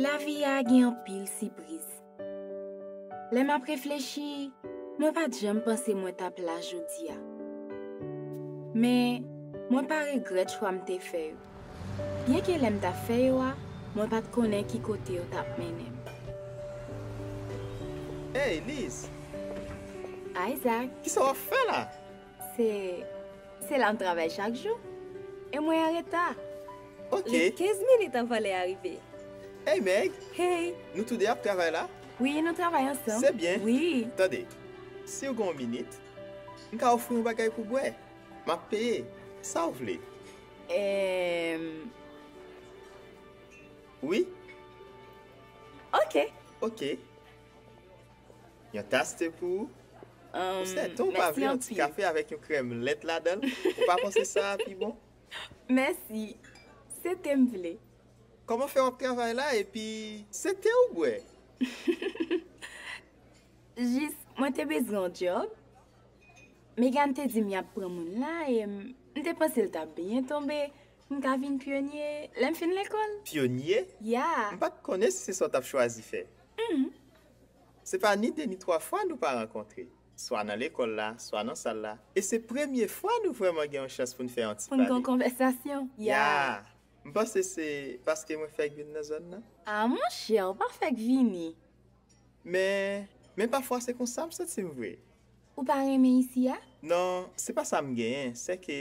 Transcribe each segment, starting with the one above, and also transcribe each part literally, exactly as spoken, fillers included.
Lavi a gen anpil sipriz. Lè m ap reflechi, mwen pa t janm panse mwen t ap la jodi a. Men, mwen pa regrèt chwa m te fè yo. Byenke lè m t ap fè yo a, mwen pa t konnen ki kote yo t ap mennen m. Hey, Liz! Isaac! Kisa w ap fè la? Se, se la m travay chak jou. E mwen an reta. Ok. Li kenz minit anvan lè a rive. Hey, Meg! Hey! Nou toude ap travay la? Wi, nou travay ansanm. Se byen. Wi. Tande, si w gen yon minit, m ka ofri yon bagay pou bwè. M ap peye. Sa w vle? Em. Wi? Ok. Ok. Yon tas te pou ou. Ou sèten w pa vle yon ti kafe avèk yon krèm lèt ladan l? Ou pa panse sa a pi bon? Mèsi. Se te m vle. Kòman fè w ap travay la epi se te ou bwè? Jis, mwen te bezwen yon djòb. Megan te di m y ap pran moun la e m, m te panse l t ap byen tonbe. M ka vin pyonye lè m fin lekòl. Pyonye? Ya. M pa t konnen si se sa w t ap chwazi fè. Se pa ni de ni twa fwa nou pa rankontre, swa nan lekòl la, swa nan sal la. E se premye fwa nou vrèman gen yon chans pou n fè yon ti pale. Pou n gen yon konvèsasyon. Ya. Ya. M panse se paske mwen fèk vin nan zòn nan. A, monchè, ou pa fèk vini. Men, men pafwa se konsa m santi m vre. Ou pa renmen isi a? Non, se pa sa m genyen, se ke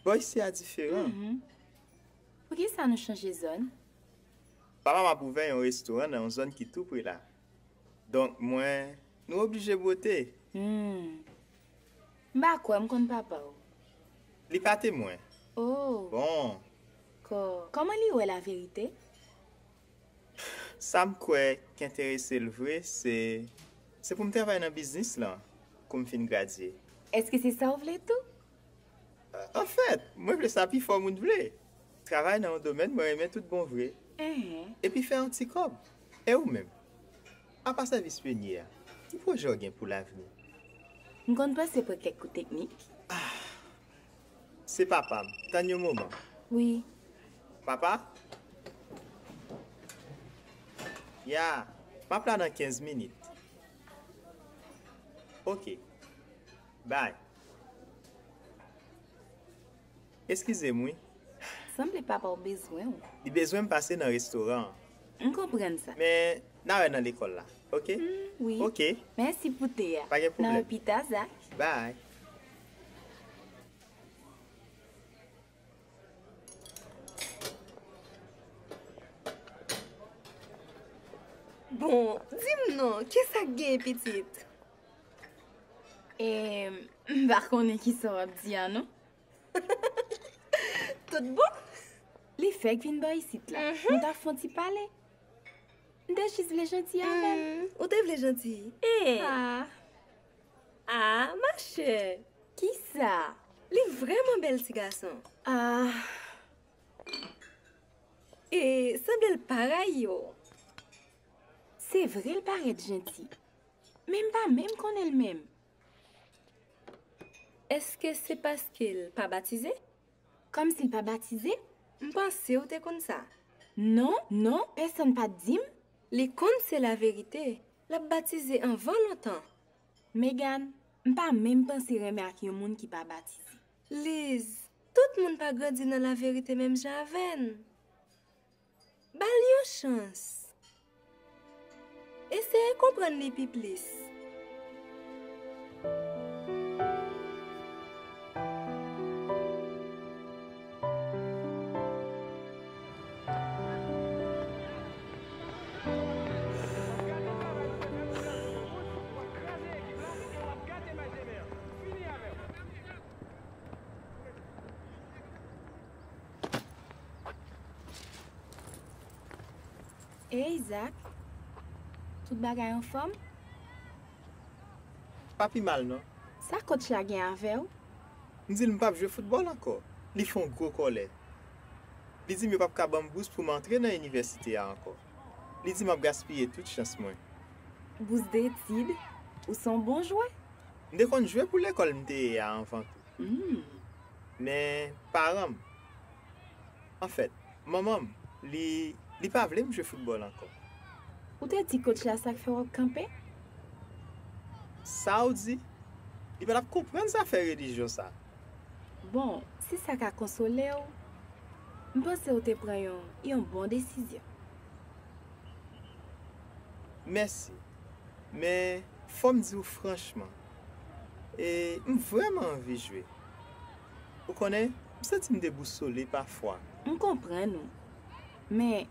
bò isi a diferan. Mhm. Poukisa nou chanje zòn? Papa m ap ouvè yon restoran nan yon zòn ki tou pre la. Donk, mwen, nou oblije bwote. Hmm. M pa kwè m konn papa w. Li pa temwen. Oh. Bon. Kò, kòman li wè laverite? Sa m kwè k enterese l vre, se, se pou m travay nan biznis lan, kou m fin gradye. Èske se sa w vle tou? Anfèt, mwen vle sa pi fò moun vle. Travay nan yon domèn mwen renmen tout bon vre. Enhen. Epi fè yon ti kòb. E ou menm? Apa sèvis pyonye a, ki pwojè w gen pou lavni? M konn panse pran kèk kou teknik. Ah, se papa m. Tann yon moman. Wi. Papa? Ya, m ap la nan kenz minit. Ok. Bay. Eskize m, wi. Sanble papa w bezwen w. Li bezwen m pase nan restoran an. M konprann sa. Men, n a wè nan lekòl la, ok? Mm, wi. Ok. Mèsi pou te a. Pa gen pwoblèm. N a wè pita, Zak. Bay. Bon, di m non, kisa k genyen, pitit? E, m pa konnen kisa w ap di a, non. Tout bon? Li fèk vin bò isit la. Mhm. Nou t ap fè yon ti pale. M te jis vle janti avè l. Hmm, ou te vle janti? E. Ah. Ah, machè. Kisa? Li vrèman bèl ti gason. Ah. E sanble l pa rayi w. Se vre l parèt janti. Men m pa menm konnen l menm. Èske se paske l pa batize? Kòmsi l pa batize? M panse w te konn sa. Non, non, pèsonn pa t di m. Li konn se laverite. L ap batize anvan lontan. Megan, m pa menm panse renmen ak yon moun ki pa batize. Liz, tout moun pa grandi nan laverite menm jan avè n. Ba l yon chans. Eseye konprann li pi plis. Ey, Zak, tout bagay anfòm? Pa pi mal, non. Sa coach la gen avè w? M di l m p ap jwe foutbòl ankò. Li fè yon gwo kòlè. Li di m yo p ap ka ban m bous pou m antre nan inivèsite a ankò. Li di m ap gaspiye tout chans mwen. Bous detid? Ou se yon bon jwè. M te konn jwe pou lekòl m te ye a anvan tou. Hmm. Men paran m, anfèt, manman m, li, Li pa vle m jwe foutbòl ankò. Ou te di kotch la sa k fè w ap kanpe? Sa w di? Li pa t ap konprann zafè relijyon sa. Bon, si sa ka konsole w, m panse w te pran yon, yon bon desizyon. Mèsi. Men, fò m di w franchman, e, m vrèman anvi jwe. Ou konnen, m santi m debousole pafwa. M konprann ou. Men,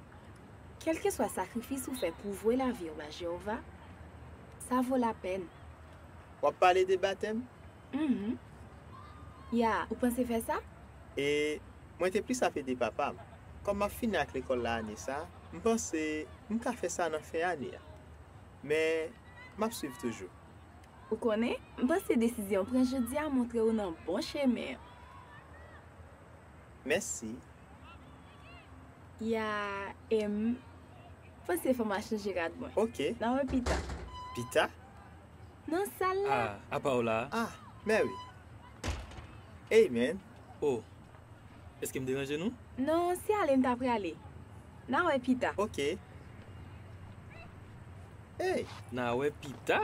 kèlkeswa sakrifis ou fè pou w vwe lavi w ba Jewova, sa vo lapèn. W ap pale de batèm? Mhm. Ya, ou panse fè sa? E, mwen te plis ap ede papa m. Kòm m ap fini ak lekòl la ane sa a, m panse m ka fè sa nan fen ane a. Men, m ap swiv toujou. Ou konnen, m panse desizyon w pran jodi a montre w nan bon chemen an. Mèsi. Ya, em, panse fò m al chanje rad mwen. Oke. N a wè pita. Pita? Nan sal la. Ah, apa w la? Ah, Mary. Hey, man. Oh, èske m deranje nou? Non, se ale m ta prale. N a wè pita. Oke. Hey. N a wè pita?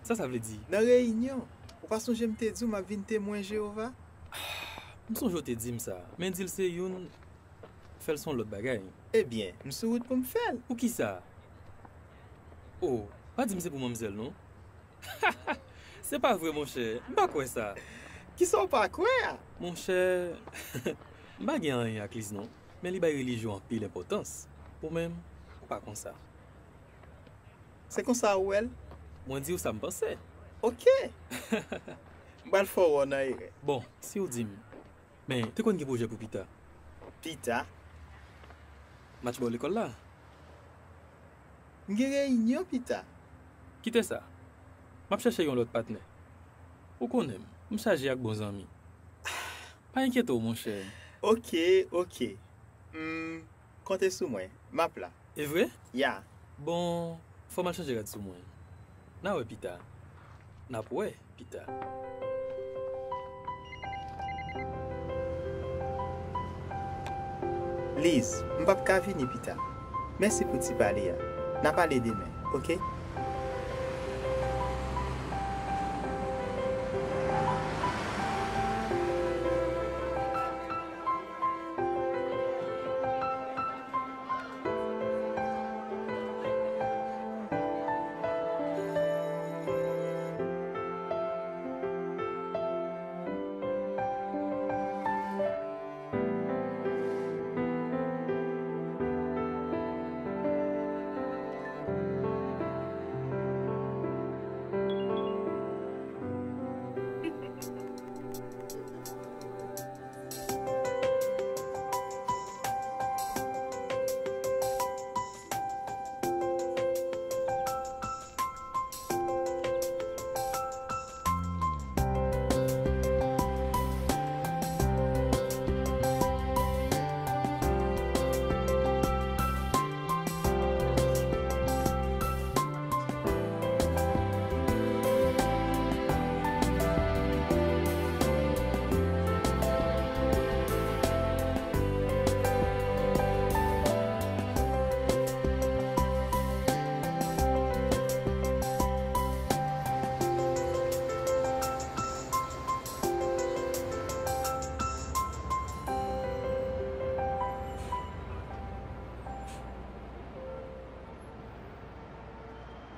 Sa sa vle di? Nan reyinyon, ou pa sonje m te di w m ap vin Temwen Jewova? M sonje w te di m sa, men di l se youn, fè l se yon lòt bagay. Ebyen, m sou wout pou m fè l. Poukisa? Oh, pa di m se pou manmzèl non. Se pa vre, monchè. M pa kwè sa. Kisa w pa kwè a? Monchè, m pa gen anyen ak Liz non, men li bay relijyon anpil enpòtans. Ou menm, ou pa konsa. Se konsa ou wè l? Mwen di w sa m panse. Oke. M pral fè w wè w nan erè. Bon, si w di m. Men, te konn gen pwojè pou pita. Pita? Match bò lekòl la. M gen reyinyon pita. Kite sa. M ap chèche yon lòt patnè. Ou konnen m, m chaje ak bon zanmi. Pa enkyete w, monchè. Oke, oke. M konte sou mwen. M ap la. E vre? Ya. Bon, fò m al chanje rad sou mwen. N a wè pita. N ap wè pita. Liz, m p ap ka vini pita. Mèsi pou ti pale a. N a pale demen, oke?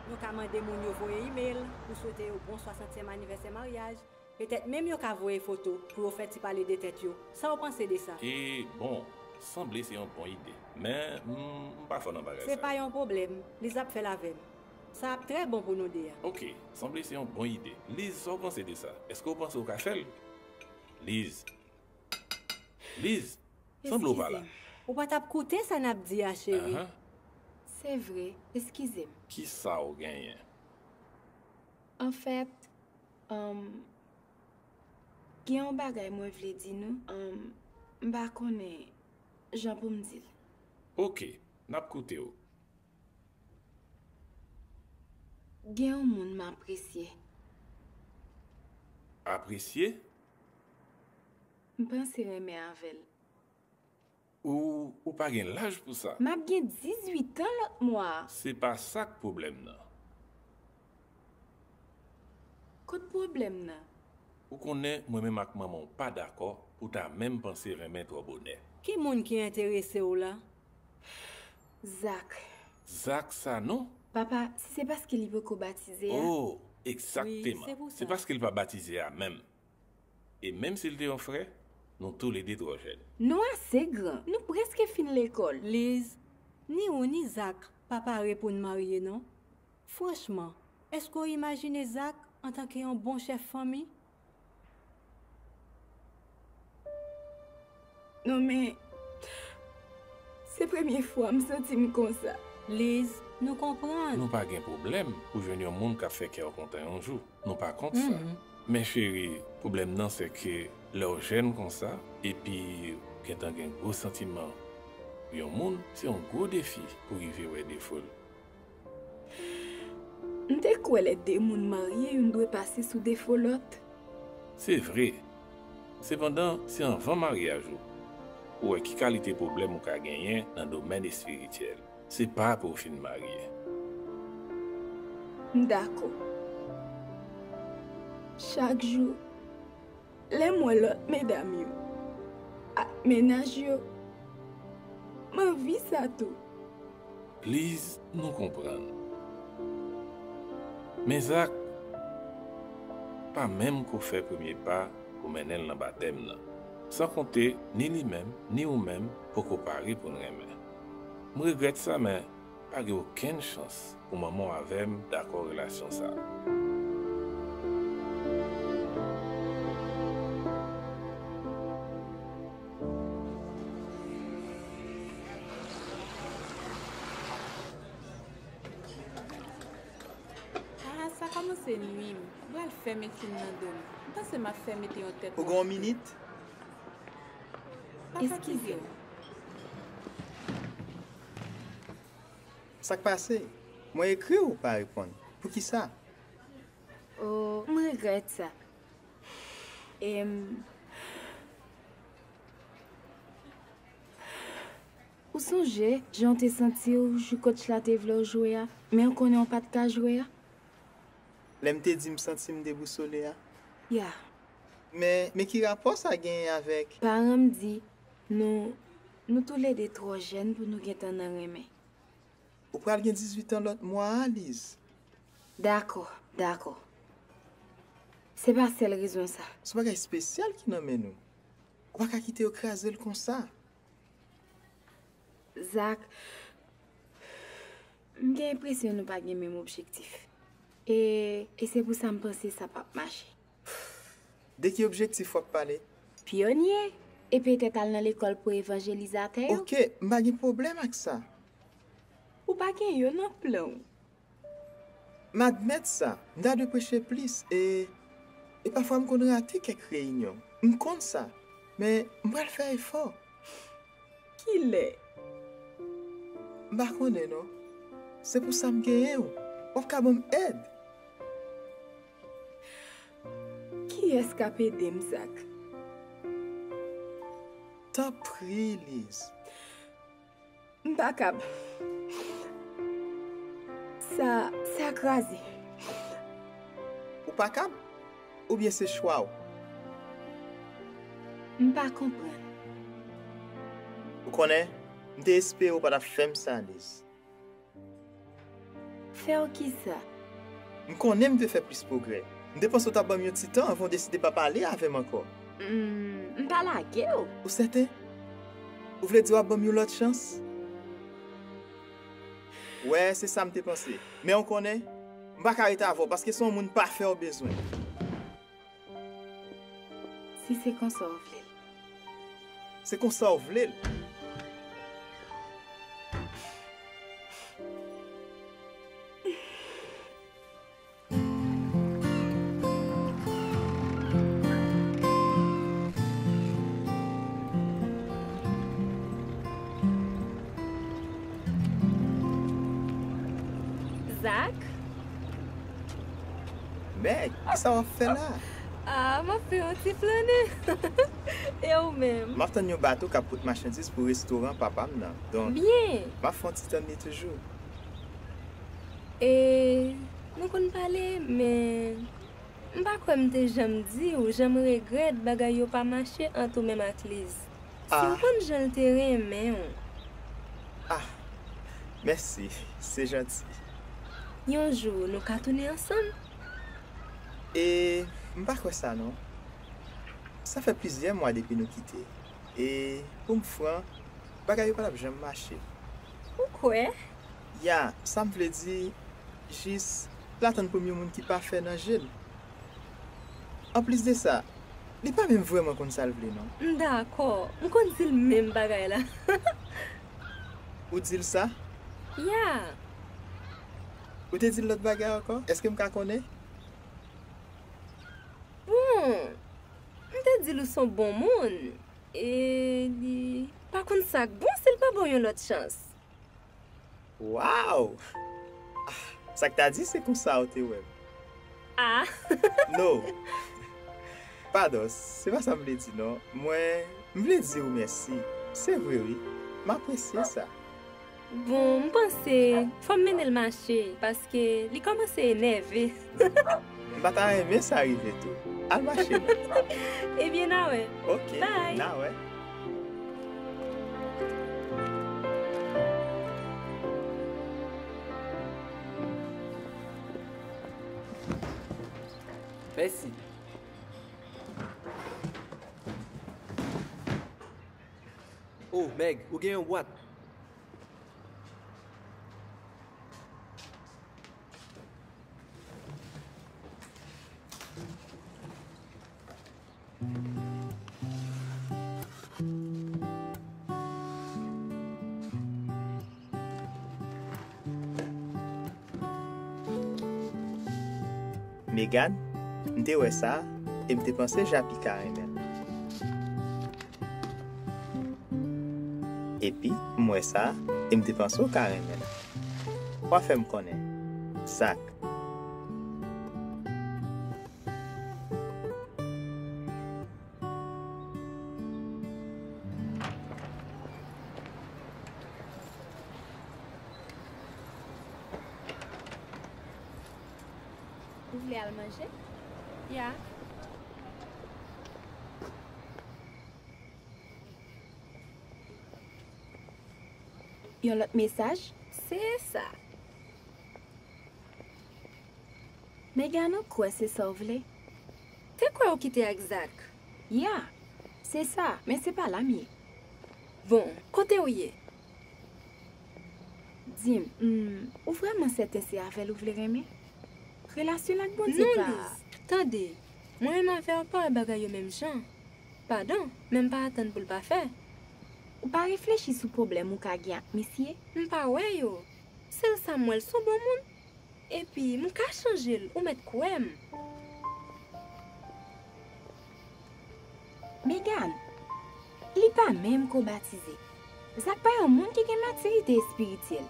Yo ka mande moun yo voye imèl pou swete yo bon swasantyèm anivèsè maryaj. Petèt menm yo ka voye foto pou yo fè ti pale de tèt yo. Sa w panse de sa? E, bon, sanble se yon bon ide. Men, m, m pa fò nan bagay sa yo. Se pa yon pwoblèm. Liz ap fè l avè m. Sa ap trè bon pou nou de a. Oke, sanble se yon bon ide. Liz, sa w panse de sa? Èske w panse w ka fè l? Liz. Liz, sanble w pa la. Eskize m. Ou pa t ap koute sa n ap di a, cheri. Ahan. Se vre, eskize m. Kisa w genyen? Anfèt, um, gen yon bagay mwen vle di nou, um, m pa konnen jan pou m di l. Oke, n ap koute w. Gen yon moun m apresye. Apresye? M panse renmen avè l. Ou, ou pa gen laj pou sa. M ap gen dizuit an lòt mwa a. Se pa sa k pwoblèm nan. Kot pwoblèm nan? Ou konnen mwen menm ak manman w pa dakò pou w ta menm panse renmen twò bonè. Ki moun ki enterese w la? Zak. Zak sa non? Papa, si se paske li poko batize a. Oh, egzakteman. Wi, se pou sa. Se paske l pa batize a menm. E menm si l te yon frè, nou toulede twò jèn. Nou ase gran. Nou prèske fin lekòl. Liz, ni ou ni Zak pa pare pou n marye non. Franchman, èske w imajine Zak antanke yon bon chèf fanmi? Non, men, se premye fwa m santi m konsa. Liz, nou konprann. Nou pa gen pwoblèm pou jwenn yon moun k ap fè kè w kontan yon jou. Nou pa kont sa. Mhm. Men cheri, pwoblèm nan se ke lè w jèn konsa, epi w gentan gen gwo santiman pou yon moun, se yon gwo defi pou rive wè defo l. M te kwè lè de moun marye, youn dwe pase sou defo lòt. Se vre. Sepandan, se anvan maryaj ou pou w wè ki kalite pwoblèm ou ka genyen nan domèn espirityèl. Se pa apre w fin marye. M dakò. Chak jou, lè m wè lòt medam yo ak mennaj yo, m anvi sa tou. Liz, nou konprann. Men Zak pa menm ko fè premye pa pou mennen l nan batèm nan. San konte, ni li menm, ni ou menm poko pare pou n renmen. M regrèt sa, men pa gen okenn chans pou manman w avè m dakò relasyon sa a. Ah, sa kòmanse nwi m. M pral fè medsin nan do m. M panse m ap fè mete yon tèt. Ou gen yon minit? Papa, kite m. Sa k pase? Mwen ekri w, ou pa reponn. Poukisa? Oh, m regrèt sa. Em, ou sonje jan w te santi w jou kotch la te vle w jwe a, men w konnen w pa t ka jwe a? Lè m te di m santi m debousole a? Ya. Men, men ki rapò sa genyen avèk? Paran m di nou, nou toulede twò jèn pou nou gentan nan renmen. Ou pral gen dizuit an lòt mwa a, Liz. Dakò, dakò. Se pa sèl rezon sa. Se yon bagay espesyal ki nan men nou. Ou pa ka kite yo kraze l konsa. Zak, m gen enpresyon nou pa gen menm objektif. E, e se pou sa m panse sa p ap mache. De ki objektif w ap pale? Pyonye, e petèt al nan lekòl pou evanjelizatè yo. Oke, m pa gen pwoblèm ak sa. Ou pa gen yo nan plan w. M admèt sa, m ta dwe preche plis, e, e pafwa m konn rate kèk reyinyon. M konn sa, men m pral fè efò. Kilè? M pa konnen non. Se pou sa m genyen w. W ap ka ban m èd. Kiyès k ap ede m, Zak? Tanpri, Liz. M pa kab. Sa, sa kraze. Ou pa kab? Oubyen se chwa w? M pa konprann. Ou konnen, m te espere w pa t ap fè m sa, Liz. Fè w kisa? M konnen m dwe fè plis pwogrè. M te panse w t ap ban m yon ti tan anvan w deside pa pale avè m ankò. Hmm, m pa lage w. Ou sèten? Ou vle di w ap ban m yon lòt chans? Wè, se sa m te panse. Men w konnen, m pa ka ret avè w paske se yon moun pafè w bezwen. Si se konsa w vle l. Se konsa w vle l. Zak? Meg, kisa w ap fè la? Ah, m ap fè yon ti flannen. E Ou menm? M ap tann yon bato k ap pote machandiz pou restoran papa m nan. Donk, byen, m ap fè yon ti tann li toujou. E, nou konn pale, men m pa kwè m te janm di w jan m regrèt bagay yo pa mache ant ou menm ak Liz. Si w konn jan l te renmen w. Ah, mèsi, se janti. Yon jou, nou ka tounen ansanm? E, m pa kwè sa non. Sa fè plizyè mwa depi nou kite. E, pou m fran, bagay yo pa t ap janm mache. Ou kwè? Ya, sa m vle di, jis, l atann pou m yon moun ki pafè nan je l. Anplis de sa, li pa menm vrèman konn sa l vle non. M dakò, m konn di l menm bagay la. Ou di l sa? Ya. Ou te di l lòt bagay ankò? Èske m ka konnen? Bon, m te di l ou s on bon moun. E li pa konn sa k bon si l pa ba w yon lòt chans. Waw! Ah, sa k ta di se konsa w te wè m? Ah! No. Padon, se pa sa m vle di non. Mwen, m vle di w mèsi. Se vre wi. M apresye sa. Bon, m panse fò m mennen l mache, paske li kòmanse enève. M pa ta renmen sa rive tou. Al mache non. Ebyen, n a wè. Ok, bye. N a wè. Mèsi. Oh, Meg, ou gen yon bwat. Megan, m te wè sa, e m te panse Japi ka renmen l. Epi, m wè sa, e m te panse w ka renmen l. W a fè m konnen. Zak. Ou vle al manje? Ya. Yon lòt mesaj? Se sa. Megan, ou kwè se sa w vle? Te kwè w kite ak Zak? Ya, se sa, men se pa la m ye. Bon, kote w ye? Di m, hmm, ou vrèman sèten se avè l ou vle renmen? Relasyon l ak Bondye pa... Non, Liz, tande, mwen menm avè w pa wè bagay yo menm jan. Padon, men m pa atann pou l pafè. Ou pa reflechi sou pwoblèm ou ka gen ak misye? M pa wè yo. Sèl sa m wè, l s on bon moun. Epi, m ka chanje l, ou mèt kwè m. Megan, li pa menm ko batize. Zak pa yon moun ki gen matirite espirityèl.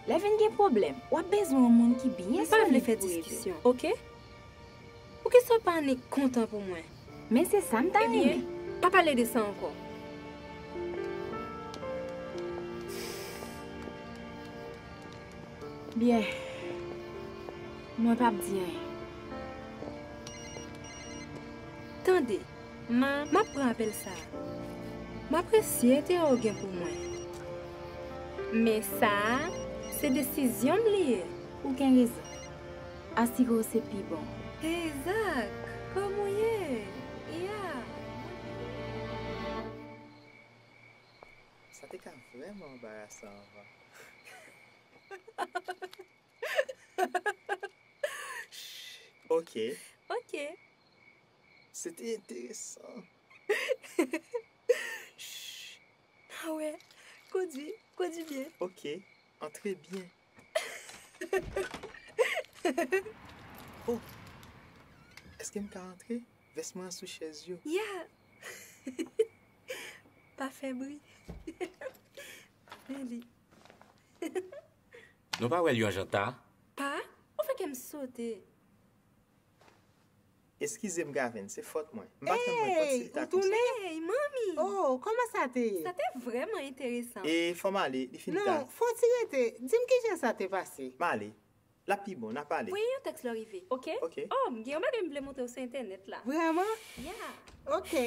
Lè vin gen pwoblèm, w ap bezwen yon moun ki byen solid pou ede w. M pa vle fè diskisyon, oke? Poukisa w pa annik kontan pou mwen? Men se sa m ta renmen. Ebyen, pa pale de sa ankò. Byen. Mwen p ap di anyen. Tande, ma, m ap pran apèl sa a. M apresye enterè w gen pou mwen. Men sa a, se desizyon m li ye. Ou gen rezon. Asire w se pi bon. Hey, Zak, kòman w ye? Ya. Sa te ka vrèman anbarasan anvan. Ok. Ok. Se te enteresan. Shh. Ah ouais. Kondwi, kondwi byen. Ok. Antre byen. Oh. Èske m ka antre? Vès mwen an sou chèz yo. Ya. Pa fè bri. Men li. Nou pa wè l yon jan ta? Pa? Ou fè kè m sote. Eskize m, Gavin, se fòt mwen. M pa tann mwen kont si l ta konsa. Hey, ou tounen? Hey, manmi! Oh, kòman sa te ye? Sa te vrèman enteresan. E fò m ale, li fin ta. Non, fò w ti rete. Di m kijan sa te pase. M ale. L ap pi bon, n a pale. Voye yon tèks lè w rive, oke? Oke. Oh, m gen yon bagay m vle montre w sou entènèt la. Vrèman? Yeah. Oke.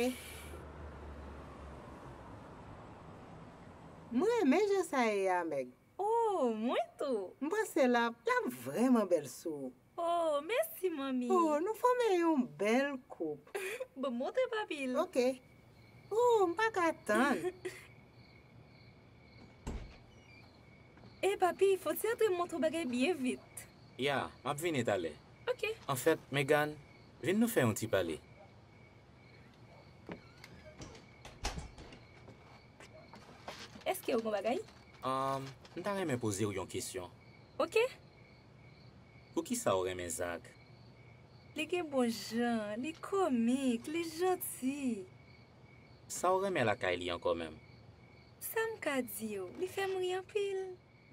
M renmen jan sa ye a, Meg. Oh, mwen tou. M panse l ap, l ap vrèman bèl sou ou. Oh, mèsi, manmi. Oh, nou fòme yon bèl koup. Bon, montre papi l. Oke. Oh, m pa ka tann. E papi, fò w ti antre m montre w bagay byen vit. Ya, m ap vini talè. Oke. Anfèt, Megan, vin nou fè yon ti pale. Èske w gon bagay? Ahn, m ta renmen poze w yon kesyon. Oke. Poukisa w renmen Zak? Li gen bon jan, li komik, li janti. Sa w renmen lakay li ankò menm? Sa m ka di w, li fè m ri anpil.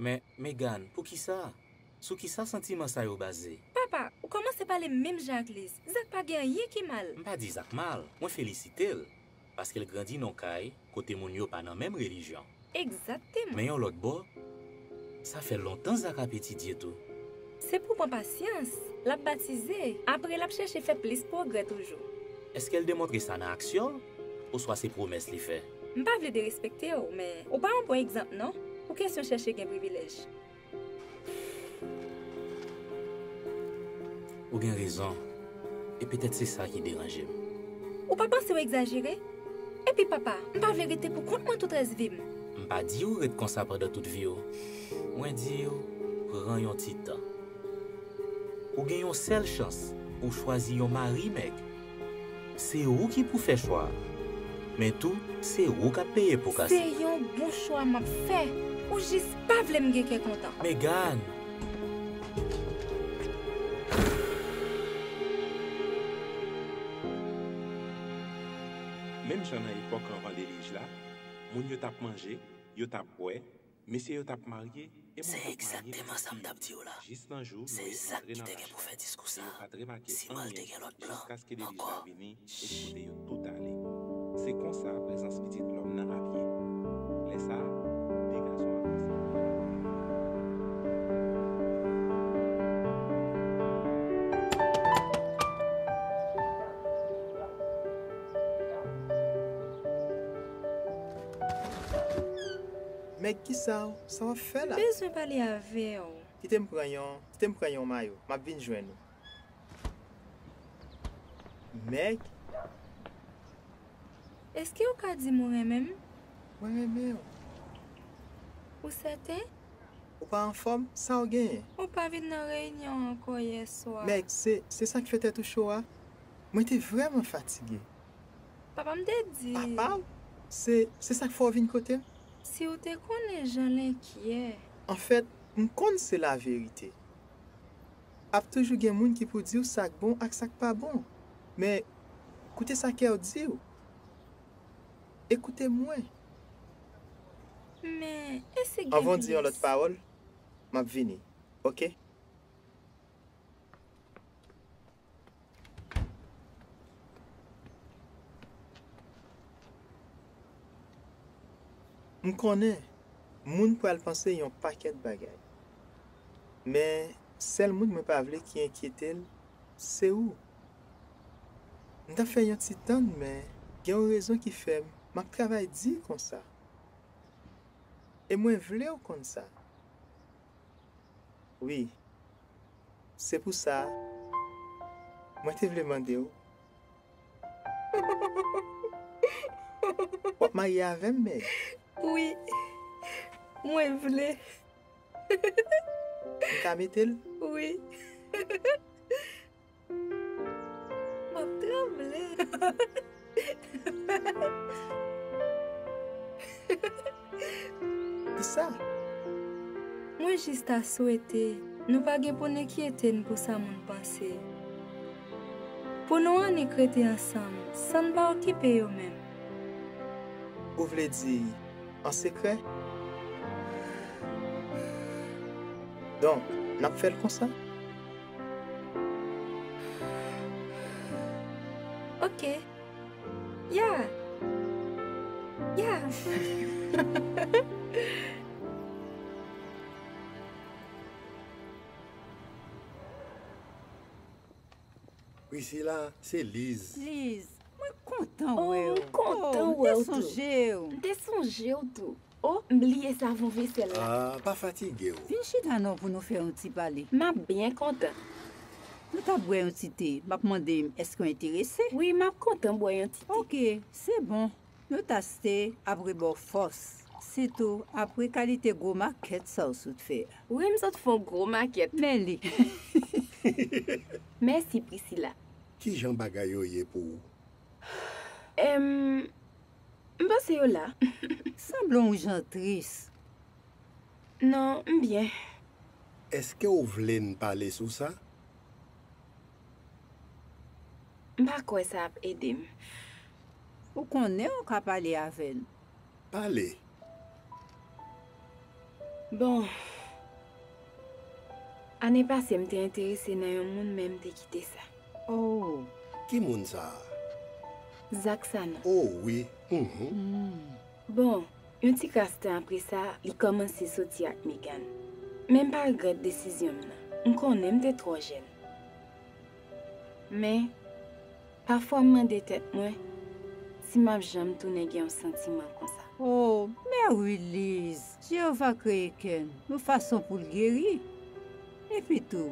Men, Megan, poukisa? Sou kisa santiman sa yo baze? Papa, ou kòmanse pale menm jan ak Liz. Zak pa gen anyen ki mal. M pa di Zak mal, mwen felisite l, paske l grandi nan yon kay kote moun yo pa nan menm relijyon. Egzakteman. Men yon lòt bò, sa fè lontan Zak ap etidye tou. Se pou pran pasyans. L ap batize. Apre, l ap chèche fè plis pwogrè toujou. Èske l demontre sa nan aksyon l, oswa se pwomès li fè? M pa vle derespekte w, men ou pa yon bon egzanp non, pou kesyon chèche gen privilèj. Ou gen rezon, e petèt se sa ki deranje m. Ou pa panse w egzajere? Epi papa, m pa vle rete pou kont mwen tout rès vi m. M pa di w ret konsa pandan tout vi w. Mwen di w, pran yon ti tan. Ou gen yon sèl chans pou w chwazi yon mari, Meg. Se ou ki pou fè chwa a. Men tou, se ou k ap peye po kase. Se yon bon chwa m ap fè. Ou jis pa vle m gen kè kontan. Megan! Menm jan nan epòk anvan lelij la, moun yo t ap manje, yo t ap bwè, mesye yo t ap marye, e moun t ap marye pitit yo, jis nan jou Noye antre nan lach la, e yo pa t remake anyen jiskaske lelij la vini e l pote yo tout ale. Se konsa prezans Pitit Lòm nan ap ye. Lè sa a, de gason avanse. Meg, kisa w, sa w ap fè la? M bezwen pale avè w. Kite m pran yon, kite m pran yon mayo. M ap vin jwenn ou. Meg? Èske w ka di m ou renmen m? Mwen renmen w. Ou sèten? Ou pa anfòm? Sa w genyen? Ou pa vin nan reyinyon an ankò yè swa. Meg, se, se sa k fè tèt ou cho a? Mwen te vrèman fatige. Papa m te di. Papa w? Se, se sa k fè w vin kote m? Si w te konnen jan l enkyè. Anfèt, m konn se laverite. Ap toujou gen moun ki pou di w sa k bon ak sa k pa bon. Men, koute sa kè w di w. E koute mwen. Men, e si gen plis? Anvan w di yon lòt pawòl, m ap vini. Oke? M konnen, moun pral panse yon pakèt bagay. Men, sèl moun mwen pa vle ki enkyete l, se ou. M t ap fè yon ti tann, men gen yon rezon ki fè m ap travay di konsa. E mwen vle w konn sa. Wi. Se pou sa, mwen te vle mande w. W ap marye avè m, Meg? Wi. Mwen vle. M ka mete l? Wi. M ap tranble. Kisa? Mwen jis ta swete nou pa gen pou n enkyete n pou sa moun panse. Pou nou annik rete ansanm, san n pa okipe yo menm. Ou vle di, an sekrè? Donk, n ap fè l konsa? Yeah. Priscilla, se Liz. Liz, mwen kontan wè w. Oh, m kontan wè w tou. M te sonje w. M te sonje w tou. Oh, m bliye savon vesèl la. Ah, pa fatige w. Vin chita non pou nou fè yon ti pale. M ap byen kontan. Nou t ap bwè yon ti te. M ap mande m, èske w enterese? Wi, m ap kontan bwè yon ti te. Oke, se bon. Nou t aste apre ba w fòs, sitou apre kalite gwo makèt sa w sot fè a. Wi, m sot fè yon gwo makèt. Men li. Mèsi, Priscilla. Ki jan bagay yo ye pou ou? Em, m panse yo la. Sanble w yon jan tris. Non, m byen. Èske w vle n pale sou sa? M pa kwè sa ap ede m. Ou konnen w ka pale avè n. Pale. Bon, ane pase m te enterese nan yon moun, men m te kite sa. Oh. Ki moun sa a? Zak Sanon. Oh, wi. Mhm. Hmm. Bon, yon ti kras tan apre sa, li kòmanse soti ak Megan. Men m pa regrèt desizyon m nan. M konnen m te twò jèn. Men, pafwa m mande tèt mwen si m ap janm tounen gen yon santiman konsa. Oh, mèwi Liz, Jewova kreye kè n yon fason pou l geri. Epitou,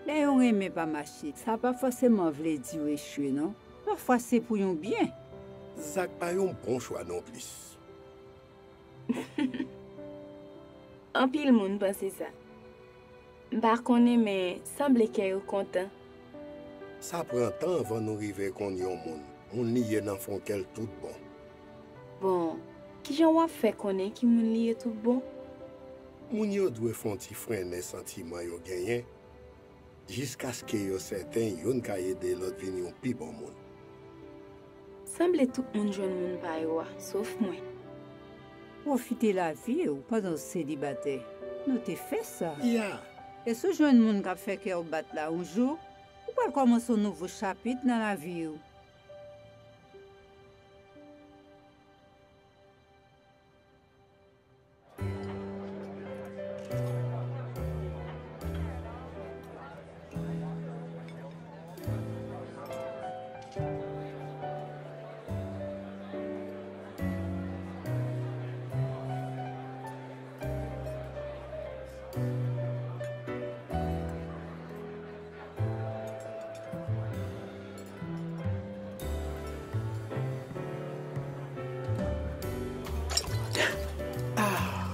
lè yon renmen pa mache, sa pa fòseman vle di w echwe, non. Pafwa se pou yon byen. Zak pa yon bon chwa nonplis. Anpil moun panse sa. M pa konnen, men sanble kè yo kontan. Sa pran tan anvan nou rive konn yon moun, moun li ye nan fon kè l tout bon. Bon, kijan w ap fè konnen ki moun li ye tout bon? Moun yo dwe fè yon ti frennen santiman yo genyen, jiskaske yo sèten youn ka ede lòt vin yon pi bon moun. Sanble tout moun jwenn moun pa yo a, sof mwen. Pwofite lavi w pandan w selibatè. Nou te fè sa. Ya. E si w jwenn moun k ap fè kè w bat la yon jou, ou pral kòmanse yon nouvo chapit nan lavi w.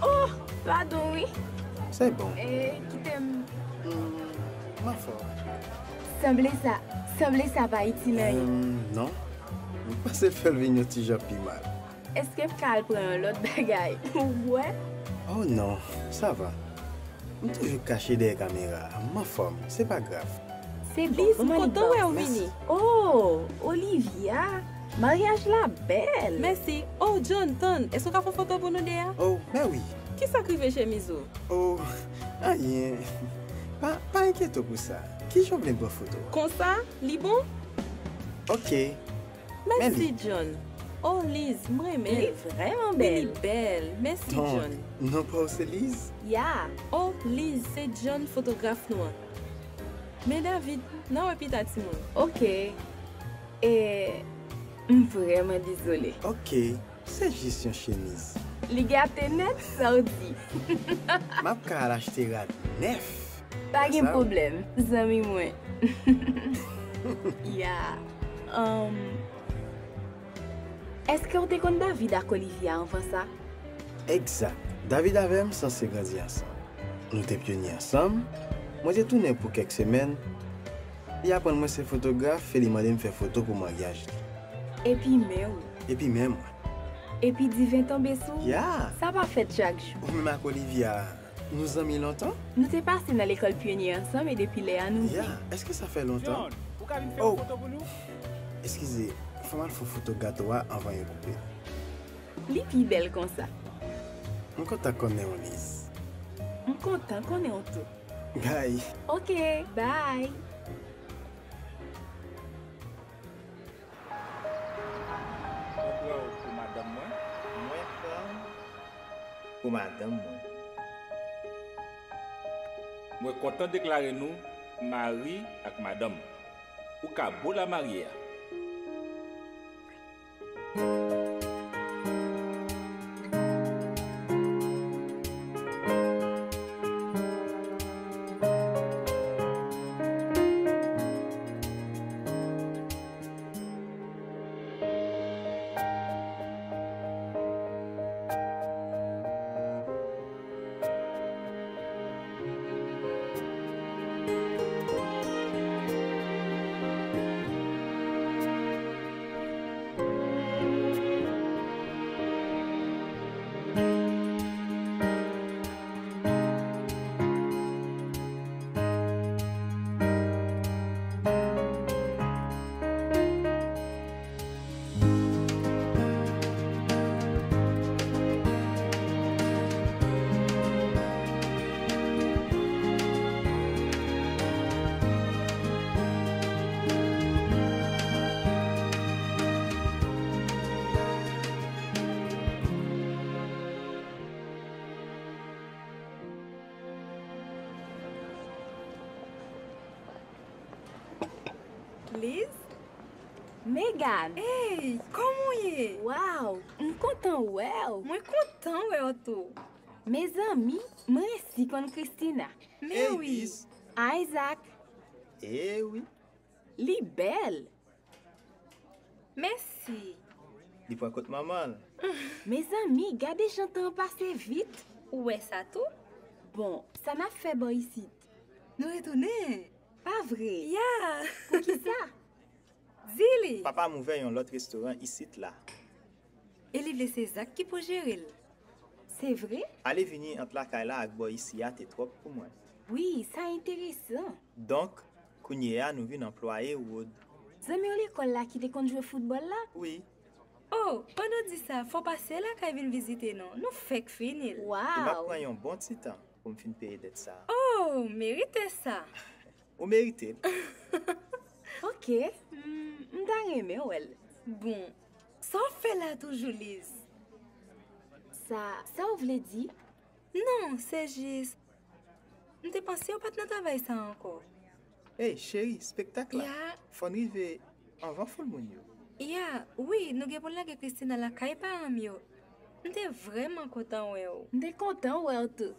Oh, padon wi. Se bon. E, kite m. Hmm, m anfòm. Sanble sa, sanble sa pa itil anyen. Hmm, non. M panse l fè l vin yon ti jan pi mal. Èske m ka al pran yon lòt bagay pou w bwè? Oh non, sa va. M toujou kache dèyè kamera a. M anfòm, se pa grav. Se bon, m kontan wè w vini. Oh, Olivia, maryaj la bèl. Mèsi. Oh, John, tann, èske w ka fè yon foto pou nou de a? Oh, mèwi. Kisa k rive chemiz ou? Oh, anyen. Pa, pa enkyete w pou sa. Kijan w vle m pran foto? Konsa, li bon? Oke. Mèsi, John. Oh, Liz, m renmen l. Li vrèman bèl. Wi, li bèl. Mèsi, John. Donk, non pa w se Liz? Ya. Oh, Liz, se John, fotograf nou an. Men David, n a wè pita, timoun. Oke. E, m vrèman dezole. Oke. Se jis yon chemiz. Li gate nèt, sa w di. M ap ka al achte rad nèf. Pa gen pwoblèm, zanmi mwen. Ya. Ahn, èske w te konn David ak Olivia anvan sa? Egzak. David avè m sanse grandi ansanm. Nou te pyonye ansanm. Mwen te tounen pou kèk semèn. Li aprann mwen se fotograf e li mande m fè foto pou maryaj li. Epi men w. Epi men mwen. Epi diven tonbe sou w? Ya. Sa pa fèt chak jou. Ou menm ak Olivia, nou zanmi lontan? Nou te pase nan lekòl pyonye ansanm e depi lè a nou vle. Ya, èske sa fè lontan? John, ou ka vin fè yon foto pou nou? Eskize, fè m al fè yon foto gato a anvan yo koupe. Li pi bèl konsa. M kontan konnen w, Liz. M kontan konnen w tou. Bye. Oke, bye. Mwen pran w pou madanm mwen. pou madanm mwen. Mwen kontan deklare nou mari ak madanm. Ou ka bo la marye a. Liz? Megan! Ey, kòman w ye? Waw, m kontan wè w! Mwen kontan wè w tou! Mezanmi, m resi konn Christina. Men wi! Isaac! E wi! Li bèl! Mèsi! Li pran kot manman l. Mezanmi, gade jan tan an pase vit! Ou wè sa tou? Bon, sa n ap fè bò isit? Nou retounen! Pa vre? Ya! Poukisa? Di li! Papa m ouvè yon lòt restoran isit la. E li vle se Zak ki pou jere l. Se vre? Ale vini ant lakay la ak bò isi a te twòp pou mwen. Wi, sa enteresan. Donk, kounye a nou vin anplwaye Wood. Zanmi w lekòl la ki te konn jwe foutbòl la? Wi. Oh, pandan w di sa, fò w pase lakay vin vizite nou. Nou fèk fini l. Waw! E m ap pran yon bon ti tan pou m fin peye dèt sa a. Oh, merite sa! Ou merite l. Ok, m, m ta renmen wè l. Bon, sa w ap fè la toujou, Liz? Sa, sa w vle di? Non, se jis, m te panse w pa t nan travay sa ankò. Ey, cheri, spektak la. Ya. Fò n rive anvan foul moun yo. Ya, wi, nou gen pou n lage Christina lakay paran m yo. M te vrèman kontan wè w. M te kontan wè w tou.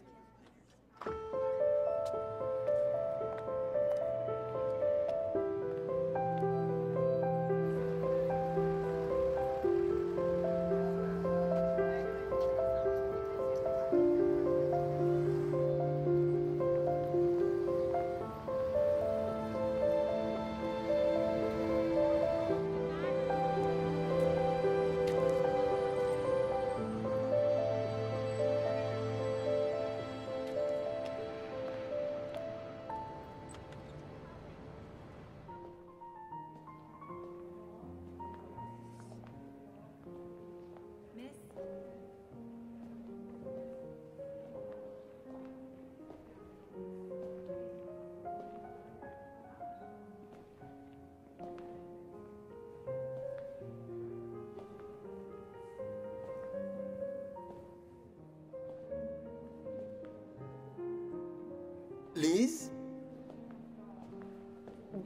Mèsi. Liz?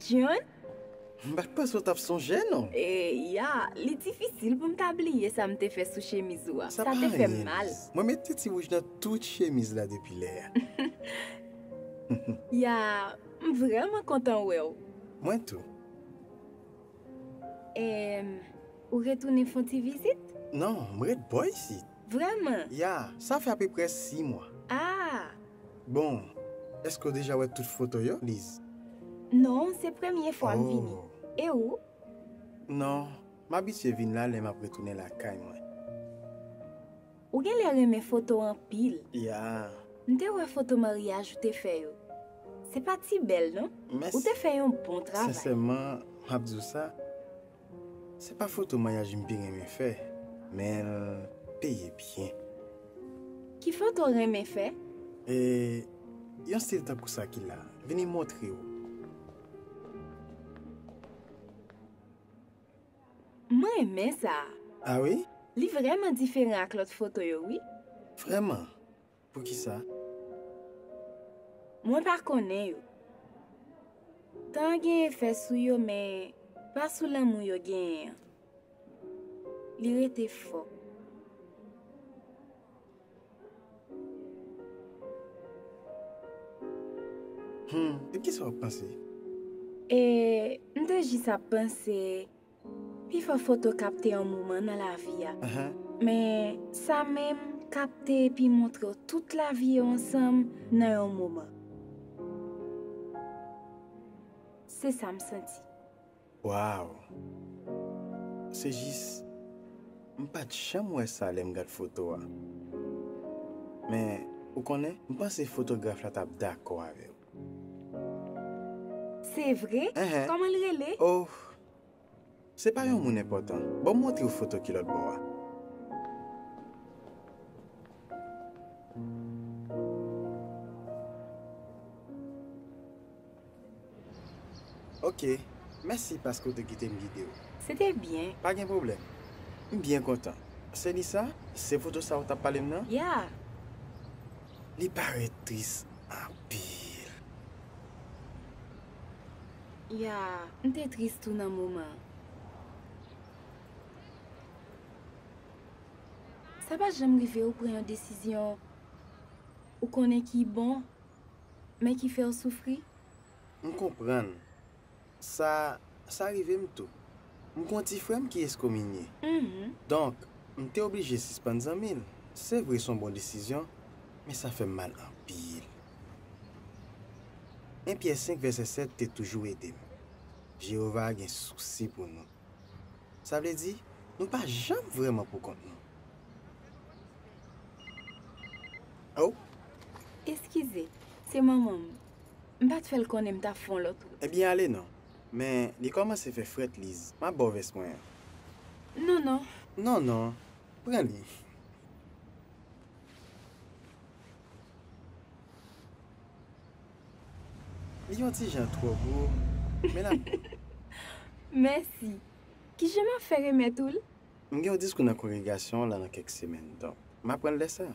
John? M pa t panse w t ap sonje, non. E, ya, li difisil pou m ta bliye sa m te fè sou chemiz ou a. Sa te fè m mal. Mwen mete ti wouj nan tout chemiz la depi lè a. Ya, m vrèman kontan wè w. Mwen tou. Em, ou retounen fè yon ti vizit? Non, m ret bò isit. Vrèman? Ya, sa fè apeprè sis mwa. Ah! Bon, èske w deja wè tout foto yo, Liz? Non, se premye fwa m vini. Oh. E ou? Non, m abitye vin la lè m ap retounen lakay mwen. Ou genlè renmen foto anpil. Ya. M te wè foto maryaj ou te fè yo. Se pa ti bèl, non? Mèsi. Ou te fè yon bon travay. Sensèman, m ap di w sa, se pa foto maryaj m pi renmen fè, men l peye byen. Ki foto w renmen fè? E, yon stil tankou sa ki la. Vini m montre w. M renmen sa a. Ah wi? Li vrèman diferan ak lòt foto yo, wi. Vrèman? Poukisa? Mwen pa konnen yo. Tan an gen efè sou yo, men pa sou lanmou yo genyen an. Li rete fò. Hmm, e kisa w ap panse? E, m te jis ap panse, pifò foto kapte yon moman nan lavi a. Ahan. Men, sa menm kapte epi montre w tout lavi yo ansanm nan yon moman. Se sa m santi. Waw! Se jis, m pa t janm wè sa lè m gad foto a. Men, ou konnen, m panse fotograf la t ap dakò avè w. Se vre? Enhen. Kòman l rele? Oh, se pa yon moun enpòtan. Ban m montre w foto ki lòt bò a. Ok, mèsi paske w te kite m gide w. Se te byen. Pa gen pwoblèm. M byen kontan. Se li sa? Se foto sa w t ap pale m nan? Ya. Li parèt tris anpil. Ya, m te tris tou nan moman an. Sa pa janm rive w pran yon desizyon ou konnen ki bon, men ki fè w soufri? M konprann. Sa, sa rive m tou. M gen yon ti frè m ki eskominye. Mhm. Donk, m te oblije sispann zanmi l. Se vre, se yon bon desizyon, men sa fè m mal anpil. En Pyè senk vèsè sèt te toujou ede m. Jewova gen sousi pou nou. Sa vle di, nou pa janm vrèman poukont nou. Oh! Eskize, se manman m. M pa t fè l konnen m t ap fè yon lòt wout. Ebyen, ale non. Men, li kòmanse fè frèt, Liz. M ap ba w vès mwen an. Non, non. Non, non. Pran li. Li yon ti jan twò gwo, men l ap bon. Mèsi. Kijan m ap fè remèt ou l? M gen yon diskou nan kongregasyon an la nan kèk semèn, donk, m ap pran l lè sa.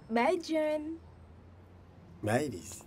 Bay, John. Bay, Liz.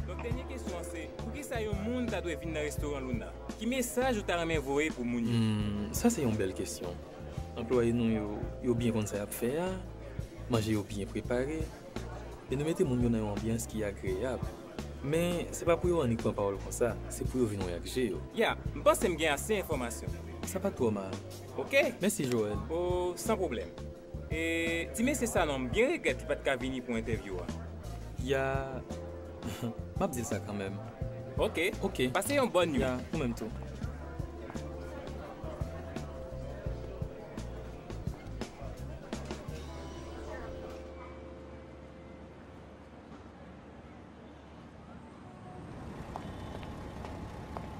Donk, dènye kesyon an se, poukisa yon moun ta dwe vin nan restoran Luna? Ki mesaj ou ta renmen voye pou moun yo? Hmm, sa se yon bèl kesyon. Anplwaye nou yo, yo byen konn sa y ap fè a, manje yo byen prepare, e nou mete moun yo nan yon anbyans ki agreyab. Men, se pa pou yo annik pran pawòl konsa, se pou yo vin wè ak je yo. Ya, m panse m gen ase enfòmasyon. Sa pa t twò mal. Ok. Mèsi, Joël. O, san pwoblèm. E, ti mesye sa non, m byen regrèt li pa t ka vini pou entèvyou a. Ya, m ap di l sa kanmenm. Ok. Ok. Pase yon bòn nuit. Ya, ou menm tou.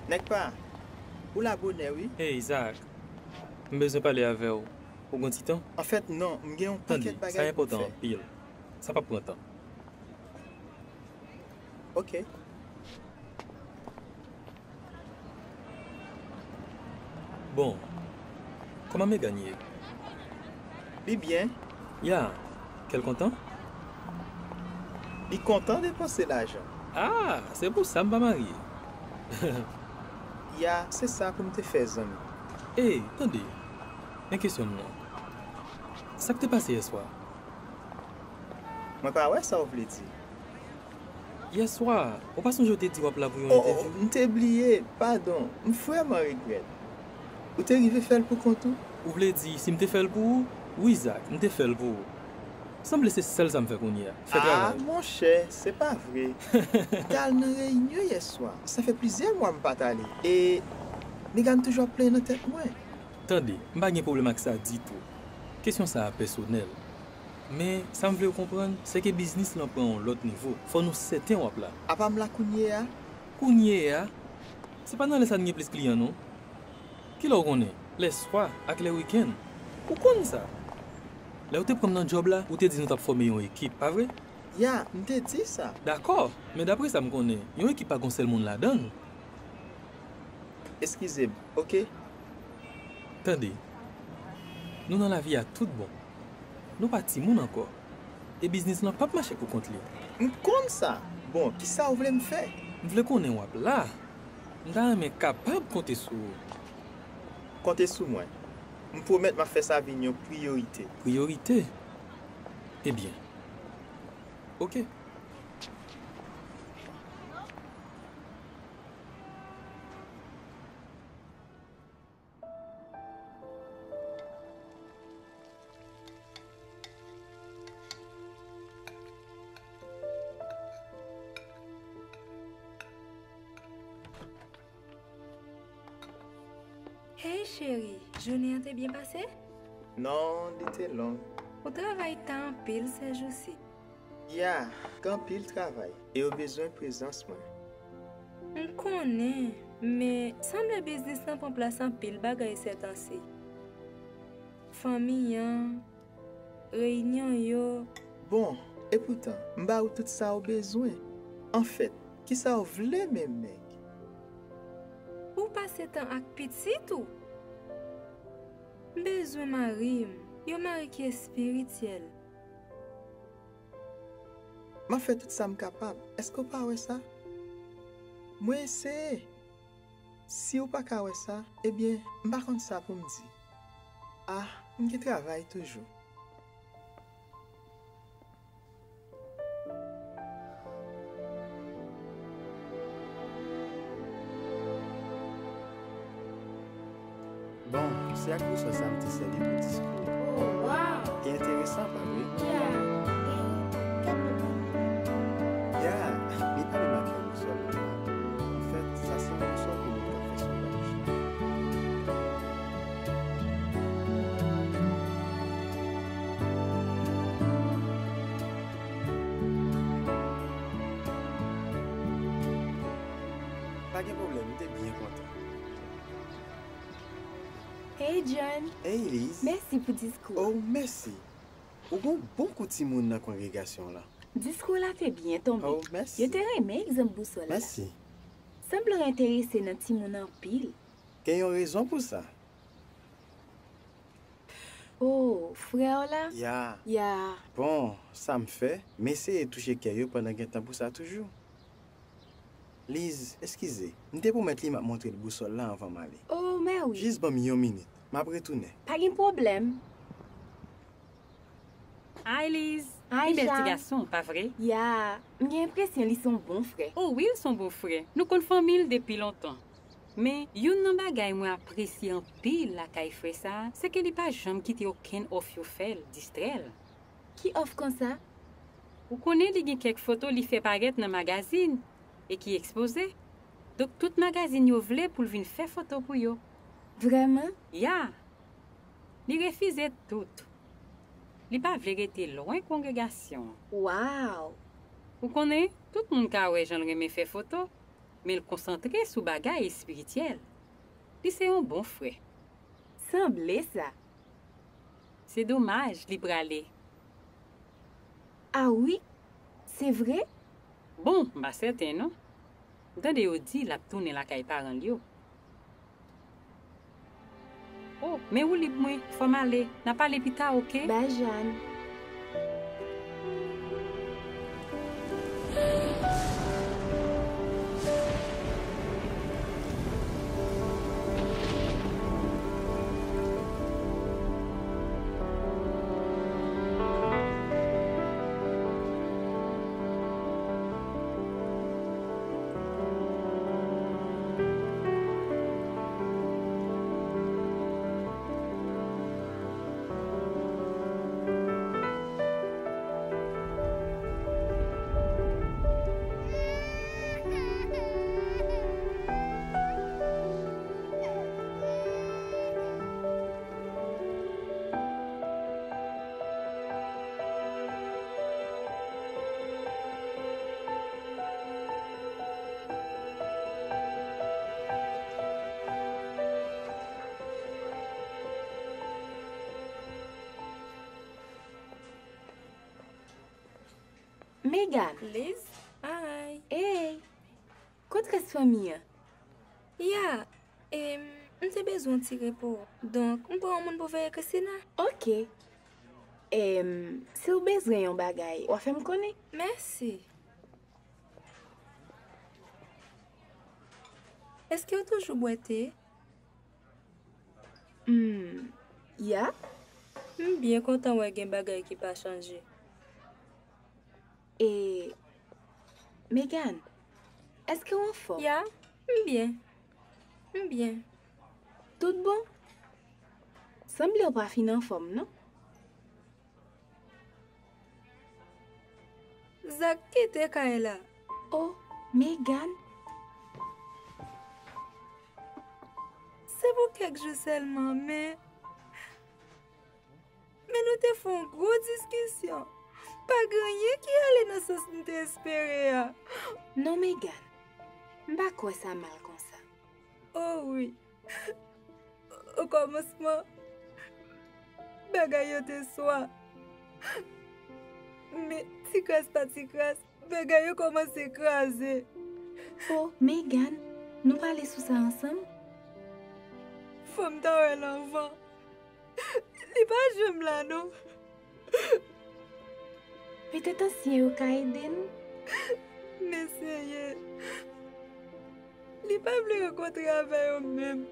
Nèg pa, ou la bonè wi. Hey, Isaac, m bezwen pale avè w. Ou gon ti tan? Anfèt, non, m gen yon pakèt bagay pou m fè. Tande, sa enpòtan anpil. Sa p ap pran tan. Ok. Bon, kòman Megan ye? Li byen. Ya, kè l kontan? Li kontan depanse lajan. Ah, se pou sa m pa marye. Ya, se sa pou m te fè, zanmi. Ey, tande, men kesyon m nan. Sa k te pase yèswa? Mwen pa wè sa w vle di. Yèswa, ou pa sonje w te di w ap la pou yon entèvyou? Oh, m te bliye, padon, m vrèman regrèt. Ou te rive fè l pou kont ou? Ou vle di, si m te fè l pou ou? Wi, Zak, m te fè l pou ou. Sanble se sèl sa m fè kounye a, fè travay. Ah, monchè, se pa vre. M t al nan reyinyon yèswa. Sa fè plizyè mwa m pa t ale. E Megan toujou ap plenyen nan tèt mwen. Tande, m pa gen pwoblèm ak sa ditou. Kesyon sa a pèsonèl. Men, sa m vle w konprann, se ke biznis lan pran yon lòt nivo. Fò nou sèten w ap la. Apa m la kounye a? Kounye a? Se pa nan lè sa n gen plis kliyan, non. Kilè w konnen? Lèswa ak lè wikenn. Ou konn sa. Lè w te pran m nan djòb la, ou te di nou t ap fòme yon ekip, pa vre? Ya, m te di sa. Dakò, men daprè sa m konnen, yon ekip pa gon sèl moun ladan l. Eskize m, oke? Tande, nou nan lavi a tout bon. Nou pa timoun ankò. E biznis lan p ap mache pou kont li. M konn sa. Bon, kisa w vle m fè? M vle konnen w ap la. M ta renmen kapab konte sou ou. Konte sou mwen. M pwomèt m ap fè sa vin yon priyorite. Priyorite? Ebyen, oke. Hey cheri, jounen an te byen pase? Non, li te long. Ou travay ta anpil sèjousi. Ya, gen anpil travay, e yo bezwen prezans mwen. M konnen, men sanble biznis lan pran plas anpil bagay sètansi. Fanmi an, reyinyon yo. Bon, epoutan, m ba ou tout sa ou bezwen. Anfèt, kisa w vle menm, Meg? Ou pase tan ak pitit ou? M bezwen mari m, yon mari ki espirityèl. M ap fè tout sa m kapab. Èske w pa wè sa? Mwen eseye. Si w pa ka wè sa, ebyen, m pa konn sa pou m di. Ah, m gen travay toujou. Bon, se ak boussole sa m te sèvi pou diskou. Oh, wow! E enteresan, pa vre? Yeah. Ya, li pale m ak yon boussole. Anfèt, sa se yon boussole pou moun k ap fè sonvaj. Pa gen pwoblèm, m te byen kontan. Hey, John. Hey, Liz. Mèsi pou diskou. Oh, mèsi. Ou gon bon kou timoun nan kongregasyon w lan. Diskou w la te byen tonbe. Oh, mèsi. Yo te renmen egzanp boussole la. Mèsi. Sanble w enterese nan timoun anpil. Gen yon rezon pou sa. Oh, frè w la? Ya. Ya. Bon, sa m fè, m eseye touche kè yo pandan gen tan pou sa toujou. Liz, eskize, m te pwomèt li m ap montre l bousòl la anvan m ale. Oh, mè wi. Jis ban m yon minit, m ap retounen. Pa gen pwoblèm. Hi, Liz. Hi, Jean. Li bèl ti gason, pa vre? Ya, m gen enpresyon li se yon bon frè. Oh, wi, l se yon bon frè. Nou konn fanmi l depi lontan. Men, youn nan bagay mwen apresye anpil lakay frè sa a, se ke li pa janm kite okenn òf yo fè l distrè l. Ki òf konsa? Ou konnen li gen kèk foto li fè parèt nan magazin e ki ekspoze. Donk, tout magazin yo vle pou l vin fè foto pou yo. Vrèman? Ya! Li refize tout. Li pa vle rete lwen kongregasyon an. Wow! Ou konnen, tout moun ka wè jan l renmen fè foto, men l konsantre sou bagay espirityèl. Li se yon bon frè. Sanble sa. Se domaj li prale. A wi? Se vre? Bon, m pa sèten non. M tande yo di l ap tounen lakay paran l yo. Oh, men woulib mwen, fò m ale. N a pale pita, oke? Bay, Jeanne. Megan. Liz? Hi. Hey. Kot rès fanmi an? Ya, em, m te bezwen yon ti repo. Donk, m pran yon moun pou veye Christina. Ok. Em, si w bezwen yon bagay, w a fè m konnen. Mèsi. Èske w toujou bwè te? Hmm, ya. M byen kontan wè gen bagay ki pa chanje. E, Megan, èske w anfòm? Ya, m byen. M byen. Tout bon? Sanble w pa fin anfòm, non? Zak kite kay la. Oh, Megan. Se pou kèk jou sèlman, men, men nou te fè yon gwo diskisyon. Pa gen anyen ki ale nan sans m te espere a. Non, Megan. M pa kwè sa mal konsa. Oh wi. Okòmansman, bagay yo te swa. Men, ti kras pa ti kras, bagay yo kòmanse kraze. Oh, Megan, nou pale sou sa ansanm? Fò m ta wè l anvan. Li pa janm la, non. Petèt ansyen yo ka ede n. Men Senyè, li pa vle rankontre avè yo menm.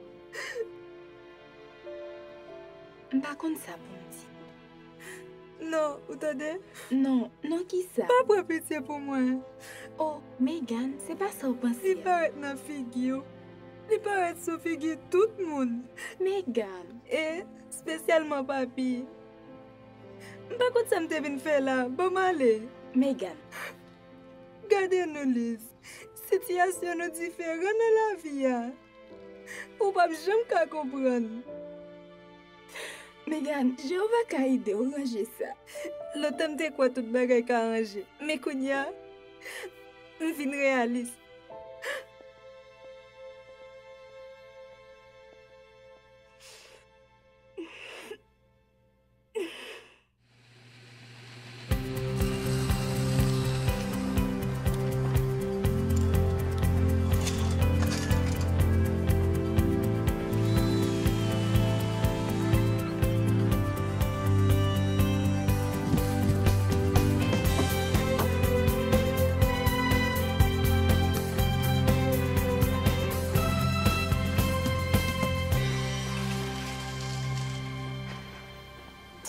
M pa konn sa pou m di. Non, ou tande? Non, non, kisa? Pa pran pitye pou mwen. Oh, Megan, se pa sa w panse. Li parèt nan figi w. Li parèt sou figi tout moun. Megan. E espesyalman papi. M pa konn sa m te vin fè la. Ban m ale. Megan. Gade nou, Liz. Sitiyasyon nou diferan nan lavi a. Ou p ap janm ka konprann. Megan, Jewova ka ede w ranje sa. Lontan m te kwè tout bagay ka ranje, men kounye a, m vin reyalis.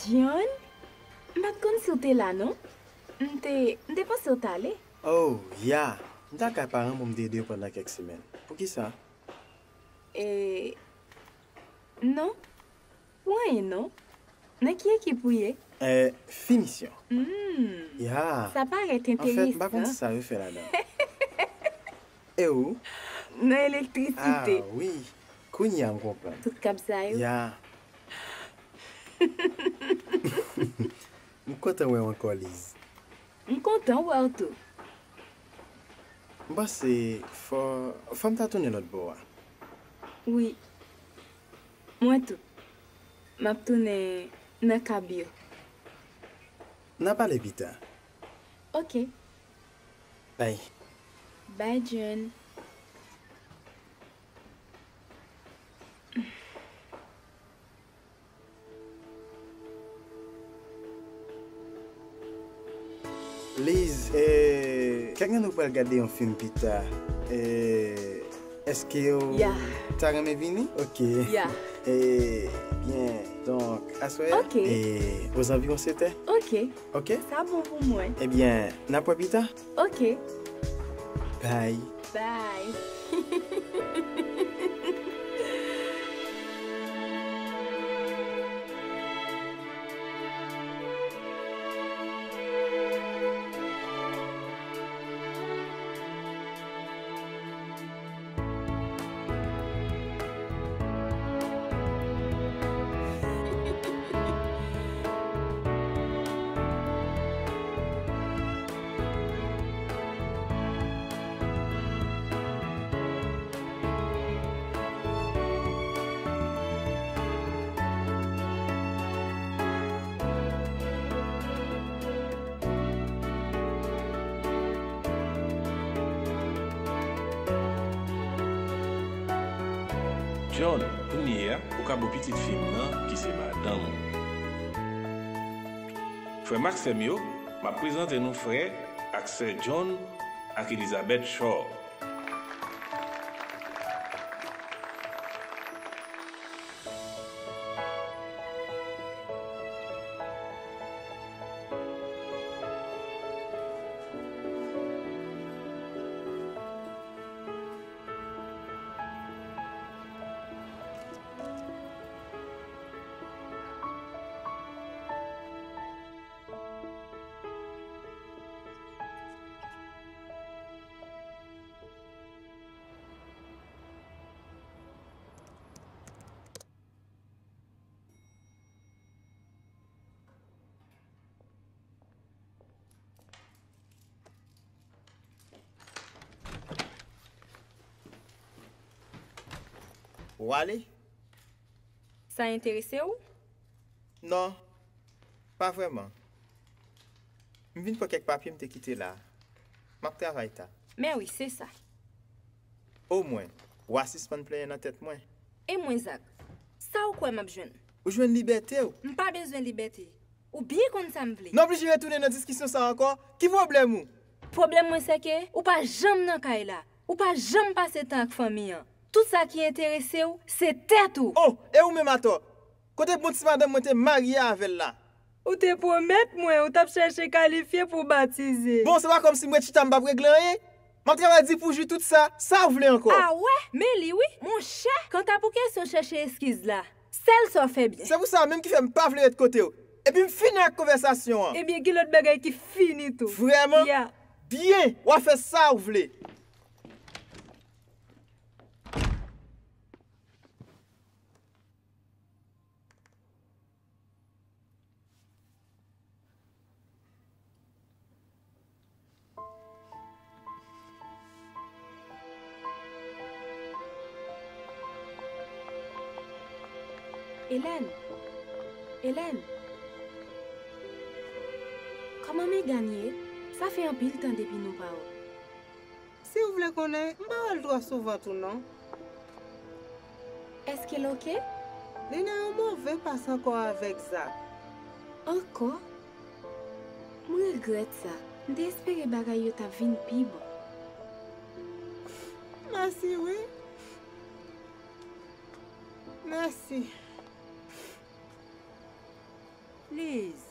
John? M pa t konn si w te la, non. M te, m te panse w t ale. Oh, ya. M t al kay paran m pou m te ede yo pandan kèk semèn. Poukisa? E, non. Pou anyen, non. Nan ki ekip ou ye? E, finisyon. Hmm. Ya. Sa parèt enteresan. Anfèt, m pa konn sa yo fè ladan. E ou? Nan elektrisite. Ah, wi. Kounye a m konprann. Tout kab sa yo? Ya. M kontan wè w ankò, Liz. M kontan wè w tou. M panse fò, fò m ta tounen lòt bò a. Wi. Mwen tou. M ap tounen nan kab yo. N a pale pita. Ok. Bye. Bye, John. Liz, eh, kèk nan nou pral gade yon fim pita. Eh, èske w ta renmen vini? Ok. Ya. Eh, byen, donk, aswè, ok, eh, aux environs sèt è. Ok. Ok? Sa bon pou mwen. Ebyen, n ap wè pita. Ok. Bye. Bye. John, kounye a, ou ka bo pitit fi m nan, ki se madanm ou. Frè m ak sè m yo, m ap prezante nou frè ak sè John ak Elizabeth Shaw. Ou ale? Sa enterese w? Non, pa vrèman. M vin pran kèk papye m te kite la. M ap travay ta. Men wi, se sa. Omwen, w a sispann plenyen nan tèt mwen. E mwen, Zak, sa w kwè m ap jwenn? Ou jwenn libète w. M pa bezwen libète. Ou byen konn sa m vle. Nou oblije retounen nan diskisyon sa a ankò? Ki pwoblèm ou? Pwoblèm mwen se ke ou pa janm nan kay la. Ou pa janm pase tan ak fanmi an. Tout sa ki enterese w, se tèt ou. Oh, e ou menm atò? Kote bon ti madanm mwen te marye avè l la? Ou te pwomèt mwen ou t ap chèche kalifye pou w batize. Bon, se pa kòmsi m ret chita m p ap regle anyen. M ap travay di pou jwi tout sa, sa w vle ankò? A wè, men li wi, monchè. Kanta pou kesyon chèche eskiz la, sèl sa w fè byen. Se pou sa menm ki fè m pa vle ret kote w. Epi m fini ak konvèsasyon an. Ebyen, gen lòt bagay ki fini tou. Vrèman? Ya. Byen, w a fè sa w vle. Elèn! Elèn! Kòman Megan ye? Sa fè anpil tan depi nou pa wè. Si w vle konnen, m pa wè l twò souvan tou non. Èske l oke? Li nan yon move pas ankò avèk Zak. Ankò? M regrèt sa. M te espere bagay yo t ap vin pi bon. Mèsi wi. Mèsi. Liz,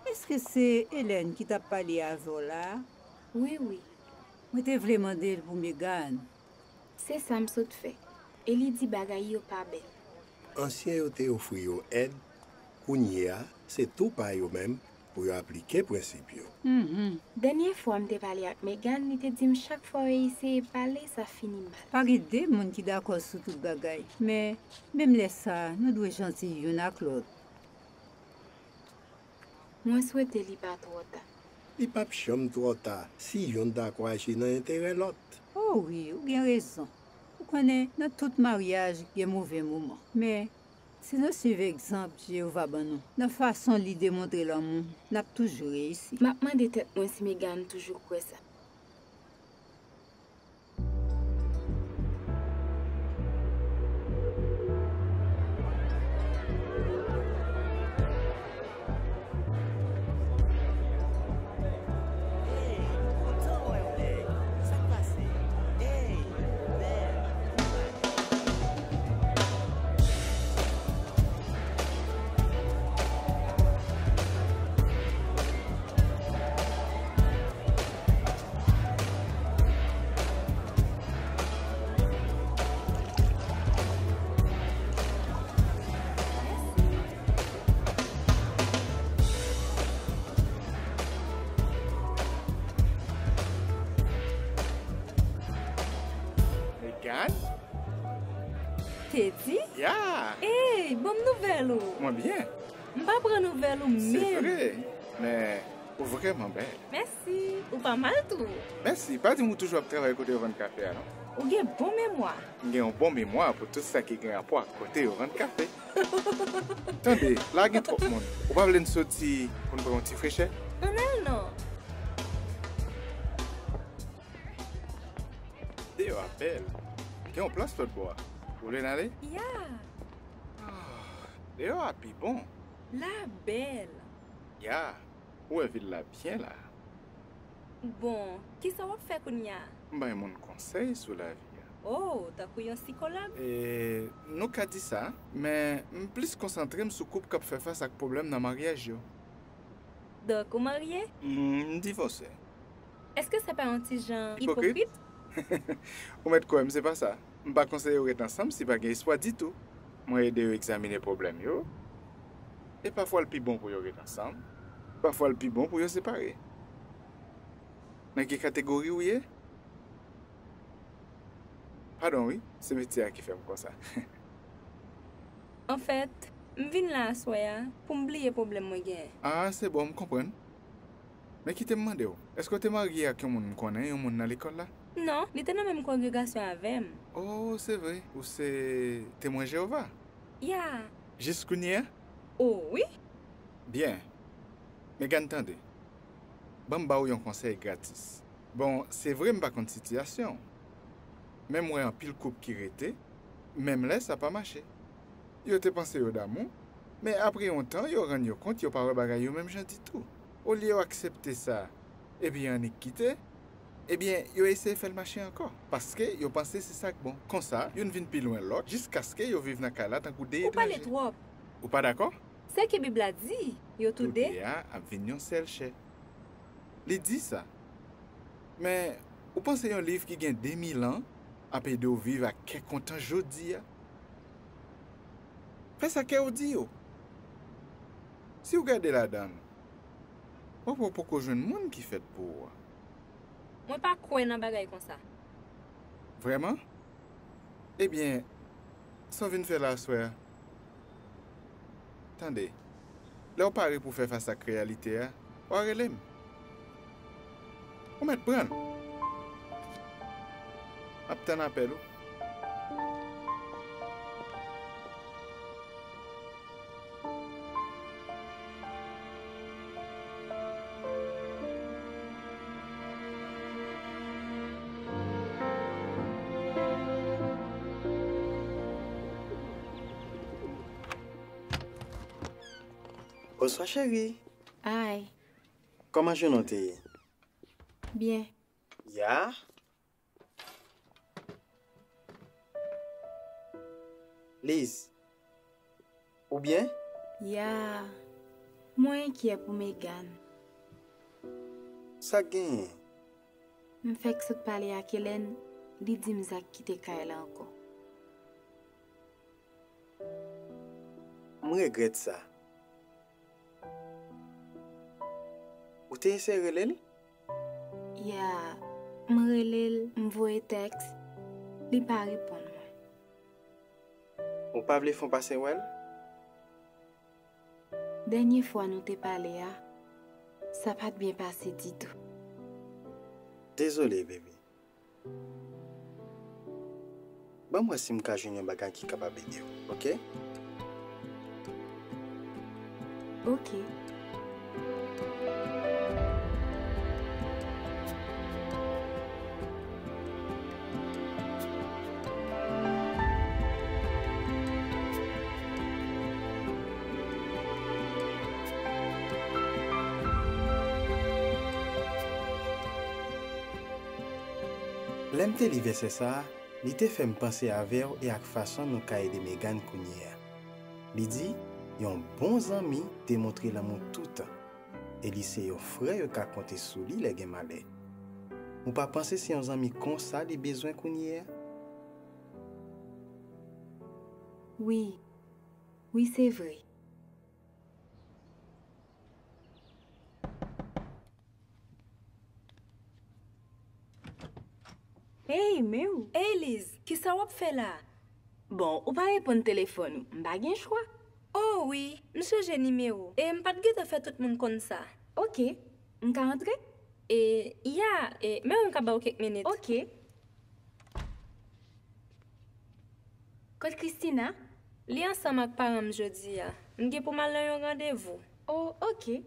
èske se Elèn ki t ap pale avè w la a? Wi, wi. Mwen te vle mande l pou Megan. Se sa m sot fè. E li di bagay yo pa bèl. Ansyen yo te ofri yo èd, kounye a, se tou pa yo menm pou yo aplike prensip yo. Mhm. Dènye fwa m te pale ak Megan, li te di m chak fwa yo eseye pale, sa fini mal. Pa gen de moun ki dakò sou tout bagay, men menm lè sa a, nou dwe janti youn ak lòt. Mwen swete li pa twò ta. Li p ap janm twò ta si youn dakò aji nan enterè lòt. O wi, ou gen rezon. Ou konnen, nan tout maryaj, gen move moman. Men, si nou swiv egzanp Jewova ban nou, nan fason li demontre lanmou, n ap toujou reyisi. M ap mande tèt mwen si Megan toujou kwè sa. Megan? Teddy? Ya! Ey, ban m nouvèl ou. Mwen byen. M pa pran nouvèl ou menm. Se vre, men ou vrèman bèl. Mèsi, ou pa mal tou. Mèsi, pa di m ou toujou ap travay kote yo vann kafe a, non? Ou gen bon memwa. M gen yon bon memwa pou tout sa ki gen rapò ak kote yo vann kafe. Tande, la gen twòp moun. Ou pa vle n soti pou n pran yon ti frechè? Ann al non. Deyò a bèl. Gen yon plas lòt bò a. Ou vle n ale? Ya, Ah, deyò a pi bon. La bèl. Ya, ou wè vil la byen la. Bon, kisa w ap fè kounye a? M bay moun konsèy sou lavi a. Oh, tankou yon sikològ? E, nou ka di sa, men m plis konsantre m sou koup k ap fè fas ak pwoblèm nan maryaj yo. Donk, ou marye? M, m divòse. Èske se pa yon ti jan Ipokrit? Ipokrit? Ou mèt kwè m, se pa sa. M pa konseye yo ret ansanm si pa gen espwa ditou. Mwen ede yo egzamine pwoblèm yo. E pafwa l pi bon pou yo ret ansanm. Pafwa l pi bon pou yo separe. Nan ki kategori ou ye? Padon wi, se metye a ki fè m konsa. Anfèt, m vin la aswè a pou m bliye pwoblèm mwen genyen. Ah, se bon, m konprann. Men kite m mande w, èske w te marye ak yon moun m konnen, yon moun nan lekòl la? Non, li te nan menm kongregasyon avè m. Oh, se vre, ou se Temwen Jewova? Ya. Jis kounye a? Oh, wi. Byen. Megan, tande. Ban m ba w yon konsèy gratis. Bon, se vre m pa konn sitiyasyon w. Men m wè anpil koup ki rete, menm lè sa pa mache. Yo te panse yo damou, men apre yon tan, yo rann yo kont yo pa wè bagay yo menm jan ditou. Olye yo aksepte sa, epi annik kite, ebyen, yo eseye fè l mache ankò, paske yo panse se sa k bon. Konsa, youn vin pi lwen lòt, jiskaske yo viv nan kay la tankou de etranje. Ou pale twòp. Ou pa dakò? Se ki Bib la di, yo tou de. Tou de a ap vin yon sèl chè. Li di sa. Men, ou panse yon liv ki gen de mil an ap ede w viv ak kè kontan jodi a? Fè sa kè w di w. Si w gade ladan l, w ap wè w poko jwenn moun ki fèt pou ou a. Mwen pa kwè nan bagay konsa. Vrèman? Ebyen, sa w vin fè la aswè a? Tande, lè w pare pou fè fas ak reyalite a, w a rele m. Ou mèt pran l. M ap tann apèl ou. Bonswa, cheri. Hi. Kòman jounen w te ye? Byen. Ya? Liz, ou byen? Ya. Mwen enkyè pou Megan. Sa k genyen? M fèk sot pale ak Hélène, li di m Zak kite kay la ankò. M regrèt sa. Ou te eseye rele l? Ya, m rele l, m voye tèks, li pa reponn mwen. Ou pa vle fè w pase wè l? Dènye fwa nou te pale a, sa pa t byen pase ditou. Dezole, baby. Ban m wè si m ka jwenn yon bagay ki kapab ede w, oke? Oke. Lè m te li vèsè sa a, li te fè m panse avè w e ak fason nou ka ede Megan kounye a. Li di, yon bon zanmi demontre lanmou toutan, e li se yon frè yo ka konte sou li lè gen malè. Ou pa panse se yon zanmi konsa li bezwen kounye a? Wi. Wi, se vre. Hey, men w! Hey, Liz, kisa w ap fè la? Bon, ou pa reponn telefòn ou, m pa gen chwa. Oh wi, m chanje nimewo, e m pa t gentan fè tout moun konn sa. Oke, m ka antre? E, ya, e, men w m ka ba w kèk minit. Oke. Kot Christina? Li ansanm ak paran m jodi a. M gen pou m al nan yon randevou. Oh, oke.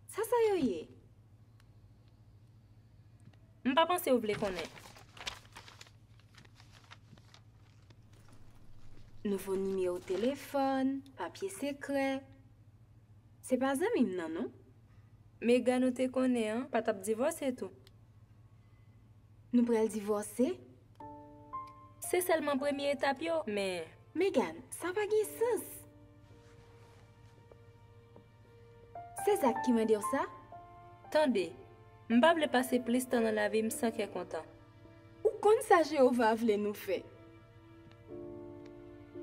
Sa sa yo ye? M pa panse w vle konnen. Nouvo nimewo telefòn, papye sekrè. Se pa zanmi m nan, non. Megan, ou te konnen an, pa t ap divòse tou. Nou pral divòse? Se sèlman premye etap yo, men. Megan, sa pa gen sans. Se Zak ki mande w sa? Tande, m pa vle pase plis tan nan lavi m san kè kontan. Ou konn sa Jewova vle nou fè.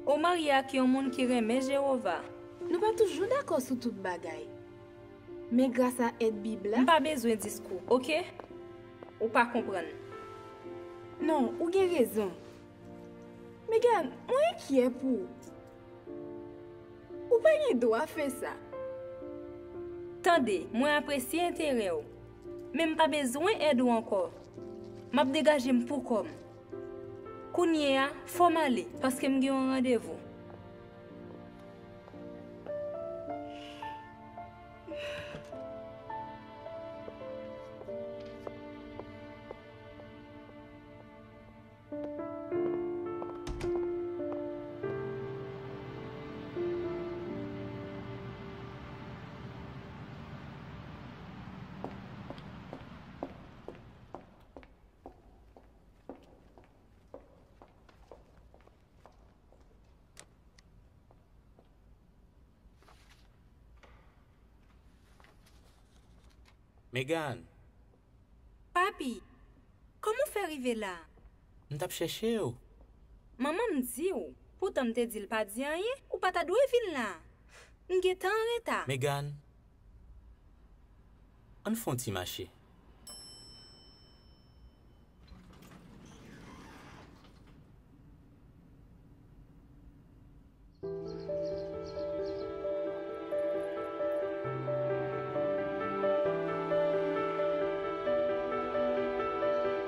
Ou marye ak yon moun ki renmen Jewova. Nou pa toujou dakò sou tout bagay. Men gras a èd Bib la. M pa bezwen diskou, oke? Ou pa konprann. Non, ou gen rezon. Megan, mwen enkyè pou ou. Ou pa gen dwa fè sa. Tande, mwen apresye enterè w, men m pa bezwen èd ou ankò. M ap degaje m pou kò m. Kounye a, fò m ale, paske m gen yon randevou. Megan. Papi, kòman w fè rive la? M t ap chèche w. Manman m di w, poutan m te di l pa di anyen, ou pa ta dwe vin la. M gentan anreta. Megan, ann fè yon ti mache.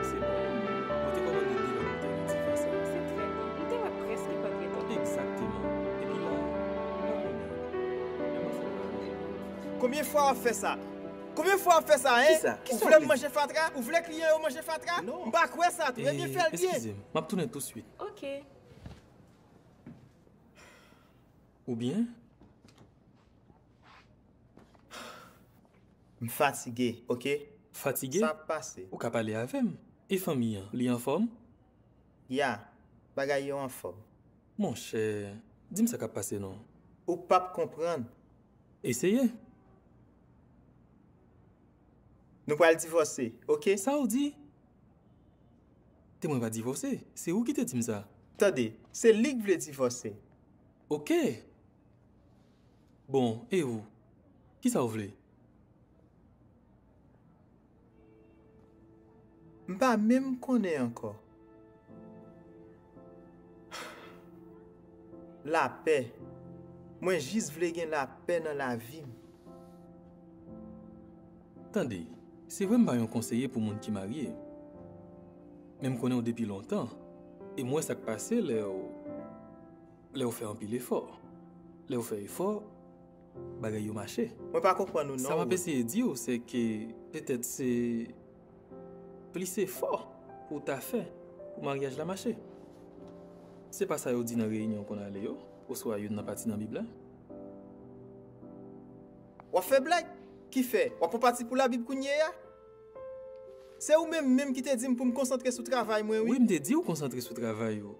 Se bon, mwen te kòmande devan nou te rive sa. Se trè byen. M te wè prèske pa t gen tan. Egzakteman. Epi la, m pa konnen. Men mwen fè l pa anyen. Konbyen fwa w ap fè sa? Konbyen fwa w ap fè sa, en? Kisa? Ou vle m manje fatra? Ou vle kliyan yo manje fatra? Non. M pa kwè sa tou. Ebyen, fè l byen. Eskize m. M ap tounen touswit. Oke. Oubyen? M fatige, oke? Fatige? Sa ap pase. Ou ka pale avè m. E fanmi an, li anfòm? Ya, bagay yo anfòm. Monchè, di m sa k ap pase non. Ou p ap konprann. Eseye. Nou pral divòse, oke? Sa w di? Te mwen pa divòse, se ou ki te di m sa. Tande, se li k vle divòse. Oke. Bon, e ou? Kisa w vle? M pa menm konnen ankò. Lapè. Mwen jis vle gen lapè nan lavi m. Tande, se vre m pa yon konseye pou moun ki marye. Men m konnen w depi lontan, e m wè sa k pase lè w, lè w fè anpil efò. Lè w fè efò, bagay yo mache. Mwen pa konprann ou non, Ruth. Sa m ap eseye di w, se ke petèt se plis efò pou w ta fè pou maryaj la mache. Se pa sa yo di nan reyinyon w konn ale yo, oswa youn nan pati nan Bib la? W ap fè blag? Kifè, w ap pran pati pou Labib kounye a? Se ou menm menm ki te di m pou m konsantre sou travay mwen, wi. Wi, m te di w konsantre sou travay ou.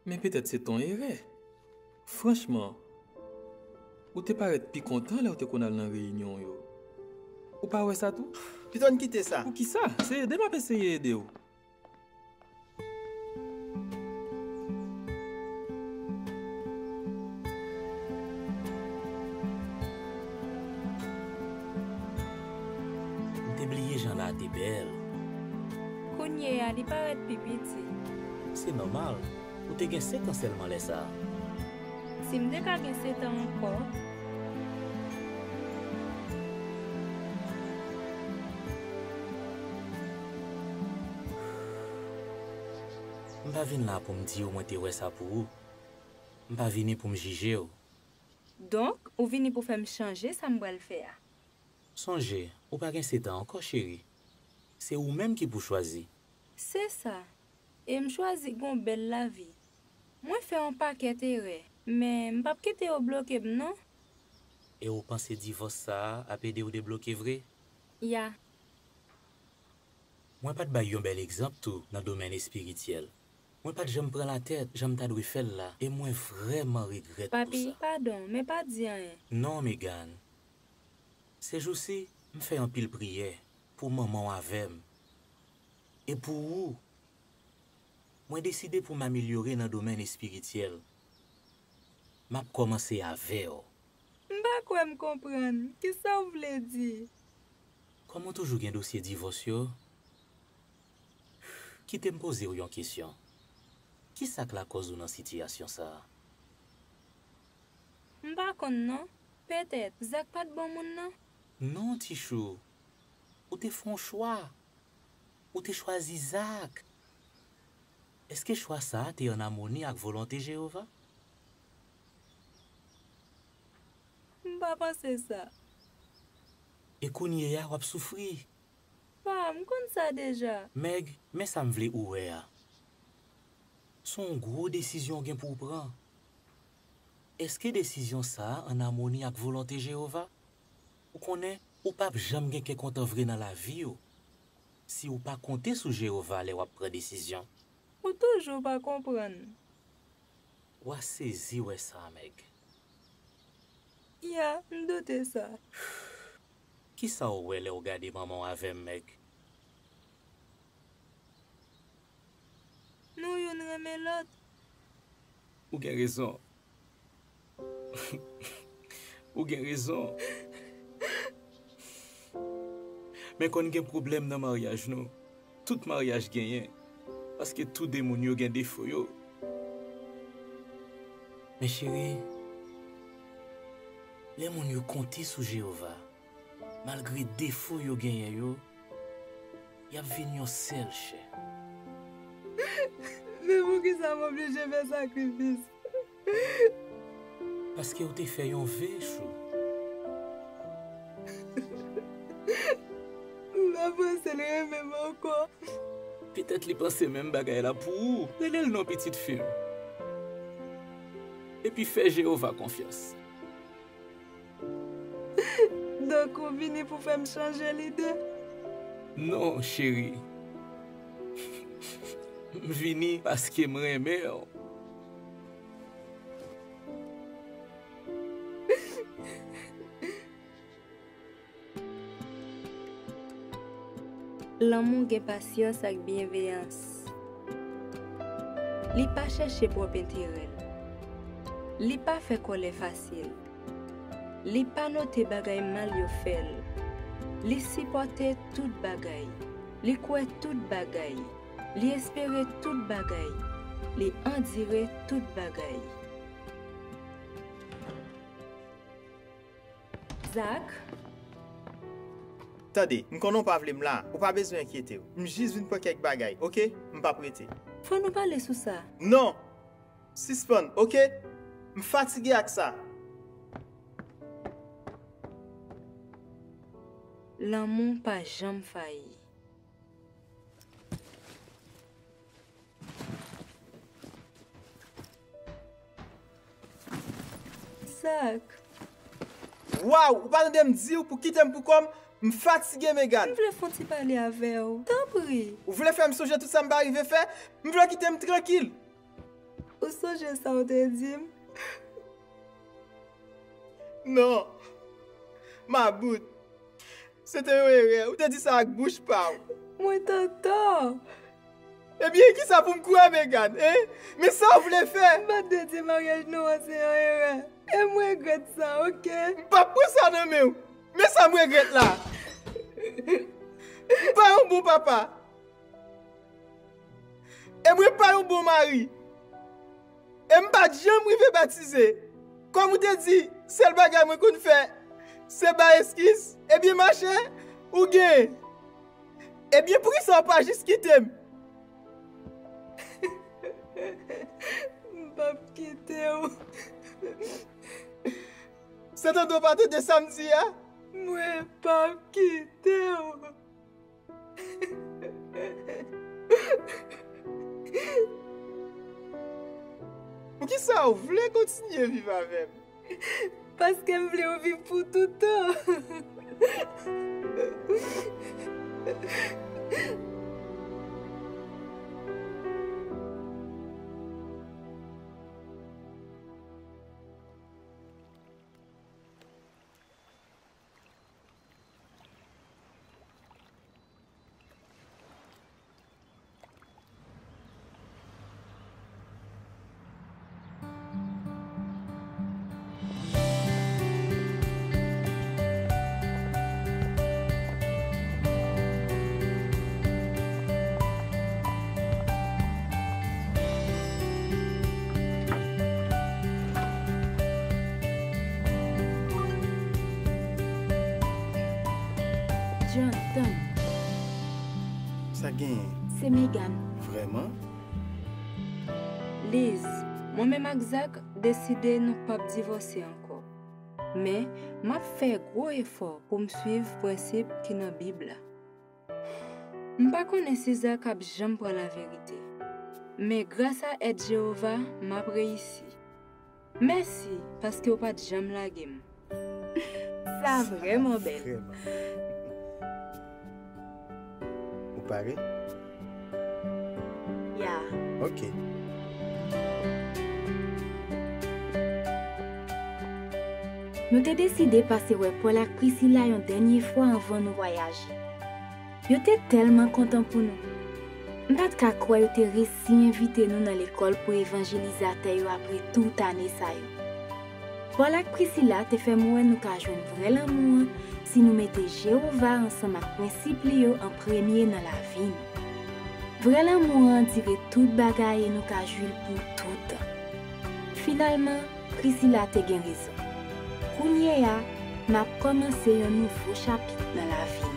Men petèt se t on erè. Franchman, ou te parèt pi kontan lè w te konn al nan reyinyon w yo. Ou pa wè sa tou? Pito n kite sa. Poukisa? Se ede m ap eseye ede w. M te bliye jan la te bèl. Kounye a, li parèt pi piti. Se nòmal. Ou te gen sèt an sèlman lè sa a. Si m te ka gen sèt an ankò. M pa vin la pou m di w mwen te wè sa pou ou. M pa vini pou m jije w. Donk, ou vini pou fè m chanje sa m pral fè a. Sonje, ou pa gen sèt an ankò, cheri. Se ou menm ki pou chwazi. Se sa. E m chwazi gen yon bèl lavi. Mwen fè yon pakèt erè, men m p ap kite yo bloke m non. E w panse divòs sa a ap ede w debloke vre? Ya. Mwen pa t bay yon bèl egzanp tou nan domèn espirityèl. Mwen pa t janm pran latèt jan m ta dwe fè l la, e mwen vrèman regrèt pou sa. Papi, padon, men pa di anyen. Non, Megan. Sejousi, m fè anpil priyè pou manman w avè m. E pou ou, mwen deside pou m amelyore nan domèn espirityèl. M ap kòmanse avè w. M pa kwè m konprann. Kisa w vle di? Kòm ou toujou gen dosye divòs yo, kite m poze w yon kesyon. Kisa k lakòz ou nan sitiyasyon sa a? M pa konn non. Petèt, Zak pa t bon moun nan? Non, Tichou. Ou te fè yon chwa. Ou te chwazi Zak. Èske chwa sa a te ann amoni ak volonte Jewova? M pa panse sa. E kounye a, w ap soufri. Pa, m konn sa deja. Meg, men sa m vle ou wè a. Se yon gwo desizyon w gen pou w pran. Èske desizyon sa a ann amoni ak volonte Jewova? Ou konnen, ou p ap janm gen kè kontan vre nan lavi w si w pa konte sou Jewova lè w ap pran desizyon. Ou toujou pa konprann. W a sezi wè sa, Meg. Ya, m doute sa. Kisa w wè lè w gade manman w avè m, Meg? Nou youn renmen lòt. Ou gen rezon. Ou gen rezon. Men konn gen pwoblèm nan maryaj nou. Tout maryaj genyen. Paske tou de moun yo gen defo yo. Men cheri, lè moun yo konte sou Jewova, malgre defo yo genyen yo, y ap vin yon sèl chè. Men poukisa m oblije fè sakrifis? Paske w te fè yon ve, Chou. M pa panse l renmen m ankò. Petèt li panse menm bagay la pou ou. Rele l non, pitit fi m. Epi fè Jewova konfyans. Donk, ou vini pou fè m chanje lide? Non, cheri. M vini paske m renmen w. Lanmou gen pasyans ak byenveyans. Li pa chèche pwòp enterè l. Li pa fè kòlè fasil. Li pa note bagay mal yo fè l. Li sipòte tout bagay. Li kwè tout bagay. Li espere tout bagay. Li andire tout bagay. Zak? Tande, m konnen w pa vle m la. Ou pa bezwen enkyete w. M jis vin pran kèk bagay, oke? M p ap rete. Fò nou pale sou sa. Non! Sispann, oke? M fatige ak sa. Lanmou pa janm fayi. Zak. Waw, ou pa tande m di w pou kite m pou kò m? M fatige, Megan. M vle fè yon ti pale avè w. Tanpri. Ou vle fè m sonje tout sa m pa rive fè? M vle w kite m trankil. Ou sonje sa w te di m? Non. Mabout. Se te yon erè. Ou te di sa ak bouch pa w. Mwen t antò. Ebyen, kisa pou m kwè, Megan, en? Men sa w vle fè? M pa t dwe di maryaj nou an se yon erè. E m regrèt sa, oke? M p ap pran sa nan men w. Men sa m regrèt la. M pa yon bon papa. E mwen pa yon bon mari. E m pa t janm rive batize. Kòm ou te di, sèl bagay mwen konn fè, se bay eskiz. Ebyen, machè, ou genyen. Ebyen, poukisa w pa jis kite m? M p ap kite w. Se tande w pa tande sa m di a? Mwen p ap kite w. Poukisa w vle kontinye viv avè m? Paske m vle w viv pou toutan. John, tann. Sa genyen? Se Megan. Vrèman? Liz, mwen menm ak Zak deside nou p ap divòse ankò. Men, m ap fè gwo efò pou m suiv prensip ki nan Bib la. M pa konnen si Zak ap janm pran laverite, men grasa èd Jewova, m ap reyisi. Mèsi paske w pa t janm lage m. Sa vrèman bèl. Vrèman. Ou pare? Ya. Ok. Nou te deside pase wè Pòl ak Prisila yon dènye fwa anvan nou vwayaje. Yo te tèlman kontan pou nou. M pa t ka kwè yo te resi envite nou nan lekòl pou evanjelizatè yo apre tout ane sa yo. Pòl ak Prisila te fè m wè nou ka jwenn vrè lanmou an si nou mete Jewova ansanm ak prensip li yo an premye nan lavi nou. Vrè lanmou an dire tout bagay e nou ka jwi l pou toutan. Finalman, Prisila te gen rezon. Kounye a, m ap kòmanse yon nouvo chapit nan lavi m.